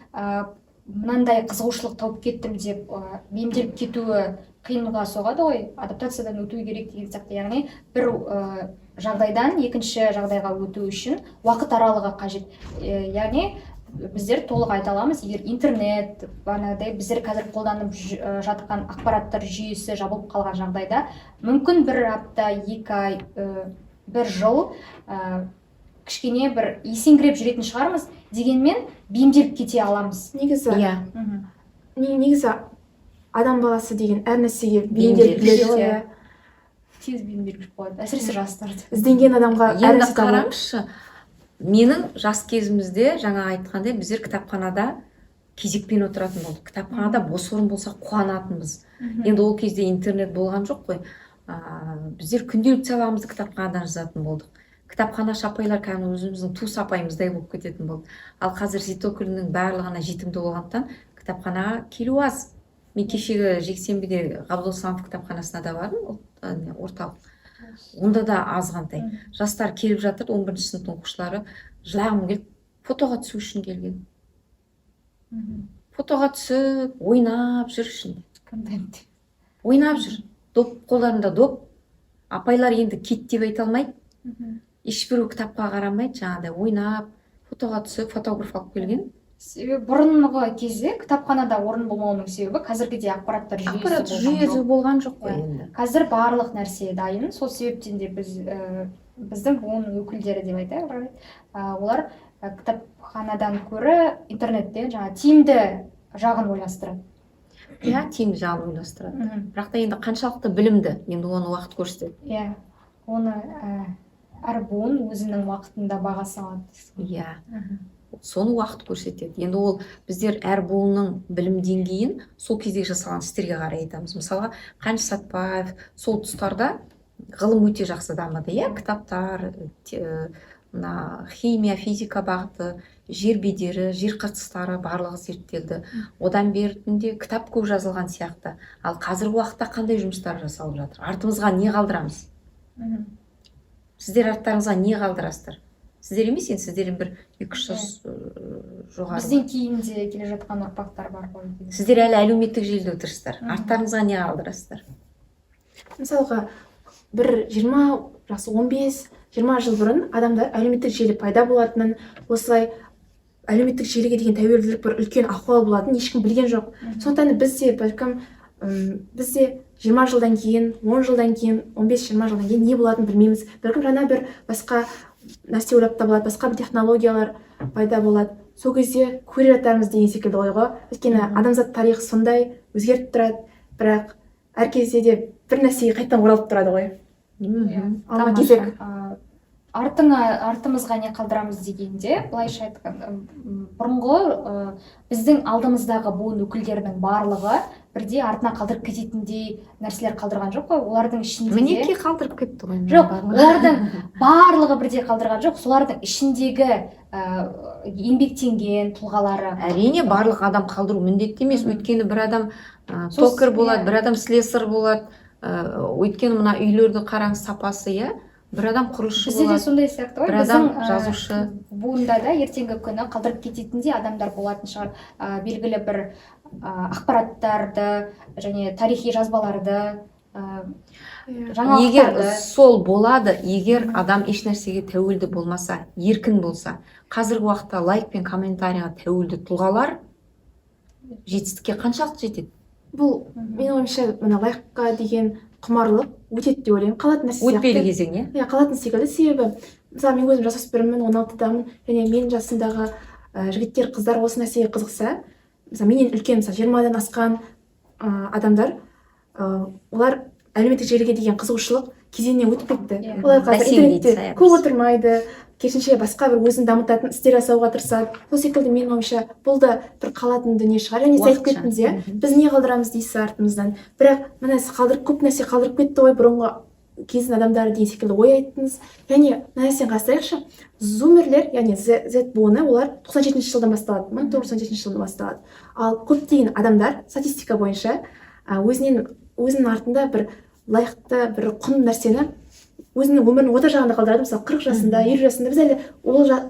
мынандай қызығушылық тауып кеттім деп бейімделіп кетуі қиынға соғады ғой, адаптациядан өту керек деген сияқты. Яғни бір жағдайдан екінші жағдайға өту үшін уақыт аралығы қажет. Яғни біздер толық айта аламыз, егер интернет, бағанағыдай біздер қазір қолданып жатқан ақпараттар жүйесі жабылып қалған жағдайда, мүмкін бір апта, 2 ай, бір жыл кішкене бір есеңгіреп жүретін шығармыз, дегенмен бейімделіп кете аламыз.
Негізі негізі Адам баласы деген әр нәрсеге бейімделіп
Бейімделгіш.
біледі ғой, иә.
Тез бейімделгіш болады, әсіресе жастарды.
Ізденген адамға әр
Енді
нәрсе табылады.
Қараңызшы, менің жас кезімізде, жаңа айтқандай, біздер кітапханада кезекпен отыратын болдық. Кітапханада бос орын болса, қуанатынбыз. Енді ол кезде интернет болған жоқ қой. Біздер күнделікті сабағымызды кітапханадан жазатын болдық. Кітапханашы апайлар кәдімгі өзіміздің туыс апайымыздай болып кететін болды. Ал қазір Z өкілінің барлығына жетімді болғандықтан, кітапханаға келу аз. Мен кешегі жексенбіде Ғабдол Османов кітапханасына да бардым, не, орталық, онда да азғантай жастар келіп жатыр. 11-ші сыныптың оқушылары, жылағым келді, фотоға түсу үшін келген. Фотоға түсіп, ойнап жүр ішінде.
Контент.
Ойнап жүр, доп, қолдарында доп. Апайлар енді кет деп айта алмайды. Ешбіреу кітапқа қарамайды, жаңағыдай ойнап, фотоға түсіп, фотограф алып келген.
Себебі бұрынғы кезде кітапханада орын болмауының себебі қазіргідей ақпараттар жүйесі
Ақпарат
болған
жүйесі
жоқ.
Болған жоқ қой.
Иә.
Енді
Қазір барлық нәрсе дайын. Сол себептен де біз, біздің буын өкілдері деп айтайық, олар кітапханадан гөрі интернеттен жаңа тиімді жағын ойластырады.
Иә, тиімді жағын ойластырады. Бірақ та енді қаншалықты білімді, енді оны уақыт көрсетеді.
Иә, оны әр буын өзінің уақытында баға салады.
Иә, соны уақыт көрсетеді. Енді ол біздер әр буынның білім деңгейін сол кезде жасалған істерге қарай айтамыз. Мысалға, Қаныш Сәтбаев, сол тұстарда ғылым өте жақсы дамыды, иә. Кітаптар, мына химия, физика бағыты, жер бедері, жер қыртыстары, барлығы зерттелді. Одан берінде кітап көп жазылған сияқты. Ал қазіргі уақытта қандай жұмыстар жасалып жатыр? Артымызға не қалдырамыз? Сіздер арттарыңызға не қалдырасыздар? Сіздер емес енді, сіздерден бір екі үш жас жоғары.
Бізден кейін де келе жатқан ұрпақтар бар ғой.
Сіздер әлі әлеуметтік желіде отырсыздар. Арттарыңызға не қалдырасыздар?
Мысалға, бір 20, жақсы, 15-20 жыл бұрын адамдар әлеуметтік желі пайда болатынын, осылай әлеуметтік желіге деген тәуелділік бір үлкен ахуал болатынын ешкім білген жоқ. Сондықтан да біз де бәлкім, біз де 20 жылдан кейін, 10 жылдан кейін, 15-20 жылдан кейін не болатынын білмейміз. Бәлкім, жаңа бір басқа нәрсе ойлап табылады, басқа бір технологиялар пайда болады, сол кезде көре жатармыз деген секілді ой ғой. Өйткені адамзат тарихы сондай, өзгеріп тұрады, бірақ әр кезде де бір нәрсеге қайтадан оралып тұрады ғой. Алма
Тамаша.
кезек.
Артыңа, артымызға не қалдырамыз дегенде, былайша айтқанда, бұрынғы, біздің алдымыздағы буын өкілдерінің барлығы бірдей артына қалдырып кететіндей нәрселер қалдырған жоқ қой. Олардың ішінде де
Мінекей, қалдырып кетті ғой мына
Жоқ,
барлығы.
олардың барлығы бірдей қалдырған жоқ. Солардың ішіндегі еңбектенген тұлғалары.
Әрине, барлық адам қалдыру міндетті емес. Өйткені бір адам токарь болады, бір адам слесарь болады. Өйткені мына үйлерді қараңыз, сапасы, иә. Бір адам құрылысшы
Бізде де
болады,
сондай сияқты ғой.
бір адам
Біздің
жазушы.
буында да ертеңгі күні қалдырып кететіндей адамдар болатын шығар. Белгілі бір ақпараттарды және тарихи жазбаларды,
Егер
жаңалықтарды.
сол болады, егер адам еш нәрсеге тәуелді болмаса, еркін болса. Қазіргі уақытта лайк пен комментарийға тәуелді тұлғалар жетістікке қаншалықты жетеді?
Бұл, менің ойымша, мына лайкқа деген құмарлық өтеді деп ойлаймын, қалатын нәрсе
Өтпелі
сияқты.
кезең, иә.
Иә, қалатын секілді. Себебі, мысалы, мен өзім жасөспіріммін, 16-дамын, және менің жасымдағы жігіттер, қыздар осы нәрсеге қызықса, мысалы, менен үлкен, мысалы, 20-дан асқан адамдар, олар әлеуметтік желіге деген қызығушылық кезеңінен өтіп кетті. Олар қазір
Бәсеңдейді
интернетте
саябырсы.
көп отырмайды, керісінше, басқа бір өзін дамытатын істер жасауға тырысады. Сол секілді, менің ойымша, бұл да бір қалатын дүние шығар. Және сіз айтып
Уақытша.
кеттіңіз, иә, біз не қалдырамыз дейсіз артымыздан, бірақ мына сіз қалдырып, көп нәрсе қалдырып кетті ғой бұрынғы кездің адамдары деген секілді ой айттыңыз. Және мына нәрсені қарастырайықшы: зумерлер, яғни Z буыны, олар 97-ші жылдан басталады, 1997 жылдан басталады. Ал көптеген адамдар, статистика бойынша, өзінен, өзінің артында бір лайықты, бір құнды нәрсені өзінің өмірінің орта жағында қалдырады. Мысалы, 40 жасында, 50 жасында. Біз әлі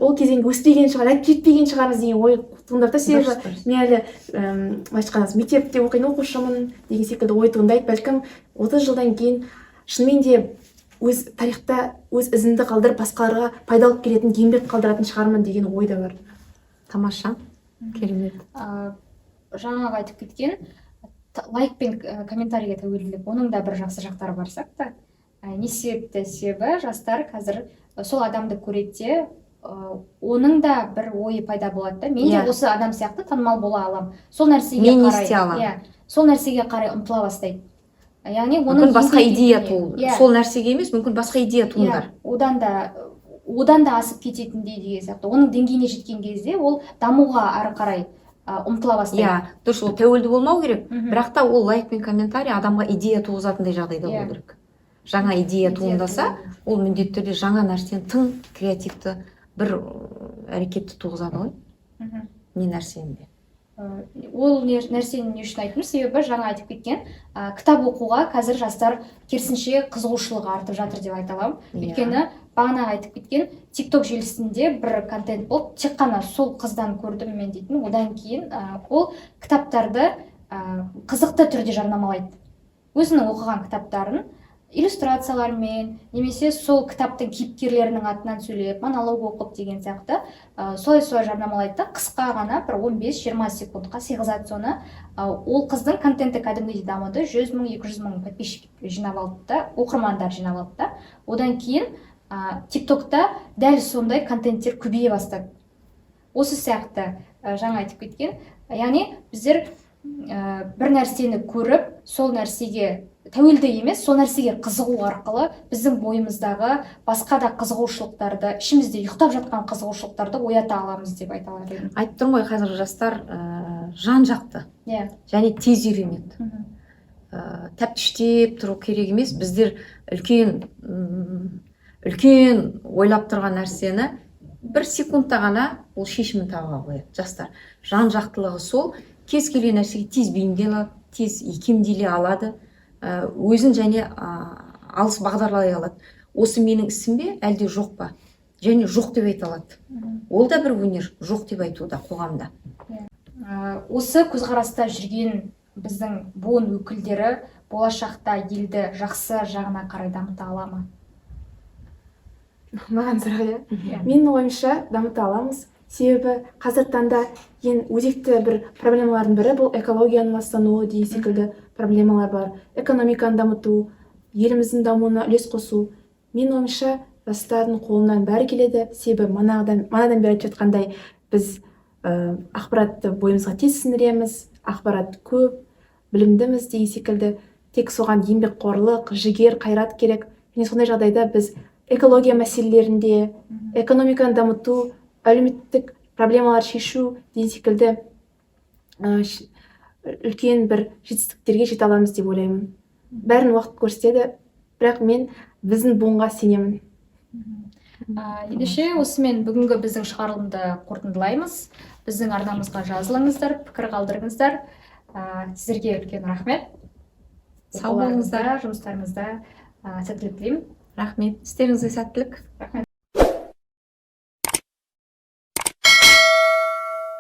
ол кезеңге өспеген шығар, әлі жетпеген шығармыз деген ой туындап та. Себебі
Дұрыс, дұрыс.
мен әлі, былайша айтқанда, мектепте оқитын оқушымын деген секілді ой туындайды. Бәлкім, 30 жылдан кейін шынымен де өз тарихта өз ізімді қалдырып, басқаларға пайда алып келетін еңбек қалдыратын шығармын деген ой да бар.
Тамаша, керемет.
Жаңағы айтып кеткен лайк пен комментарийге тәуелділік, оның да бір жақсы жақтары бар сияқты. Не себепті? Себебі жастар қазір сол адамды көреді де, оның да бір ойы пайда болады да: мен де осы адам сияқты танымал бола аламын, сол нәрсеге
Мен не
қарай
істей аламын?
Иә. Сол нәрсеге қарай ұмтыла бастайды. Яғни оның
Мүмкін басқа
еңбек
идея
етуіне-
туу,
Иә.
сол нәрсеге емес, мүмкін басқа идея туындар.
Иә, одан да асып кететіндей деген сияқты. Оның деңгейіне жеткен кезде ол дамуға ары қарай ұмтыла бастайды.
Иә, дұрыс, ол тәуелді болмау керек, бірақ та ол лайк пен комментарий адамға идея туғызатындай жағдайда болу керек. Жаңа идея
Идея
туындаса,
туындайды.
ол міндетті түрде жаңа нәрсені, тың креативті бір әрекетті туғызады ғой, не нәрсені де.
Ол нәрсені не үшін айттым? Себебі жаңа айтып кеткен, кітап оқуға қазір жастар керісінше қызығушылығы артып жатыр деп айта аламын. Өйткені бағана айтып кеткен ТикТок желісінде бір контент болды, тек қана сол қыздан көрдім мен дейтін. Одан кейін ол кітаптарды қызықты түрде жарнамалайды, өзінің оқыған кітаптарын иллюстрациялармен немесе сол кітаптың кейіпкерлерінің атынан сөйлеп, монолог оқып деген сияқты, солай солай жарнамалайды да, қысқа ғана бір 15-20 секундқа сыйғызады соны. Ол қыздың контенті кәдімгідей дамыды, 100 мың, 200 мың подписчик жинап алды да, оқырмандар жинап алды да. Одан кейін ТикТокта дәл сондай контенттер көбейе бастады. Осы сияқты, жаңа айтып кеткен, яғни біздер бір нәрсені көріп, сол нәрсеге тәуелді емес, сол нәрсеге қызығу арқылы біздің бойымыздағы басқа да қызығушылықтарды, ішімізде ұйықтап жатқан қызығушылықтарды оята аламыз деп айта алар едім.
Айтып тұрмын ғой, қазіргі жастар жан жақты және тез үйренеді. Тәптіштеп тұру керек емес. Біздер үлкен ойлап тұрған нәрсені бір секундта ғана ол шешімін таба қояды жастар. Жан жақтылығы сол, кез келген нәрсеге тез бейімделе алады, тез икемделе алады, өзін және алыс бағдарлай алады. Осы менің ісім бе, әлде жоқ па, және жоқ деп айта алады. Ол да бір өнер, жоқ деп айту да қоғамда.
Осы көзқараста жүрген біздің буын өкілдері болашақта елді жақсы жағына қарай дамыта ала ма?
Маған сұрақ, иә?
Иә.
Менің ойымша, дамыта аламыз, себебі қазіргі таңда ең өзекті бір проблемалардың бірі бұл экологияның ластануы деген секілді проблемалар бар, экономиканы дамыту, еліміздің дамуына үлес қосу. Менің ойымша, жастардың қолынан бәрі келеді, себебі манадан бері айтып жатқандай, біз ақпаратты бойымызға тез сіңіреміз, ақпарат көп, білімдіміз деген секілді. Тек соған еңбекқорлық, жігер, қайрат керек. Және сондай жағдайда біз экология мәселелерінде, экономиканы дамыту, әлеуметтік проблемалар шешу деген секілді үлкен бір жетістіктерге жете аламыз деп ойлаймын. Бәрін уақыт көрсетеді, бірақ мен біздің буынға сенемін.
Ендеше осымен бүгінгі біздің шығарылымды қорытындылаймыз. Біздің арнамызға жазылыңыздар, пікір қалдырыңыздар. Сіздерге үлкен рахмет.
Сау болыңыздар.
Оқуларыңызда, жұмыстарыңызда сәттілік тілеймін.
Рахмет, істеріңізге сәттілік.
Рахмет.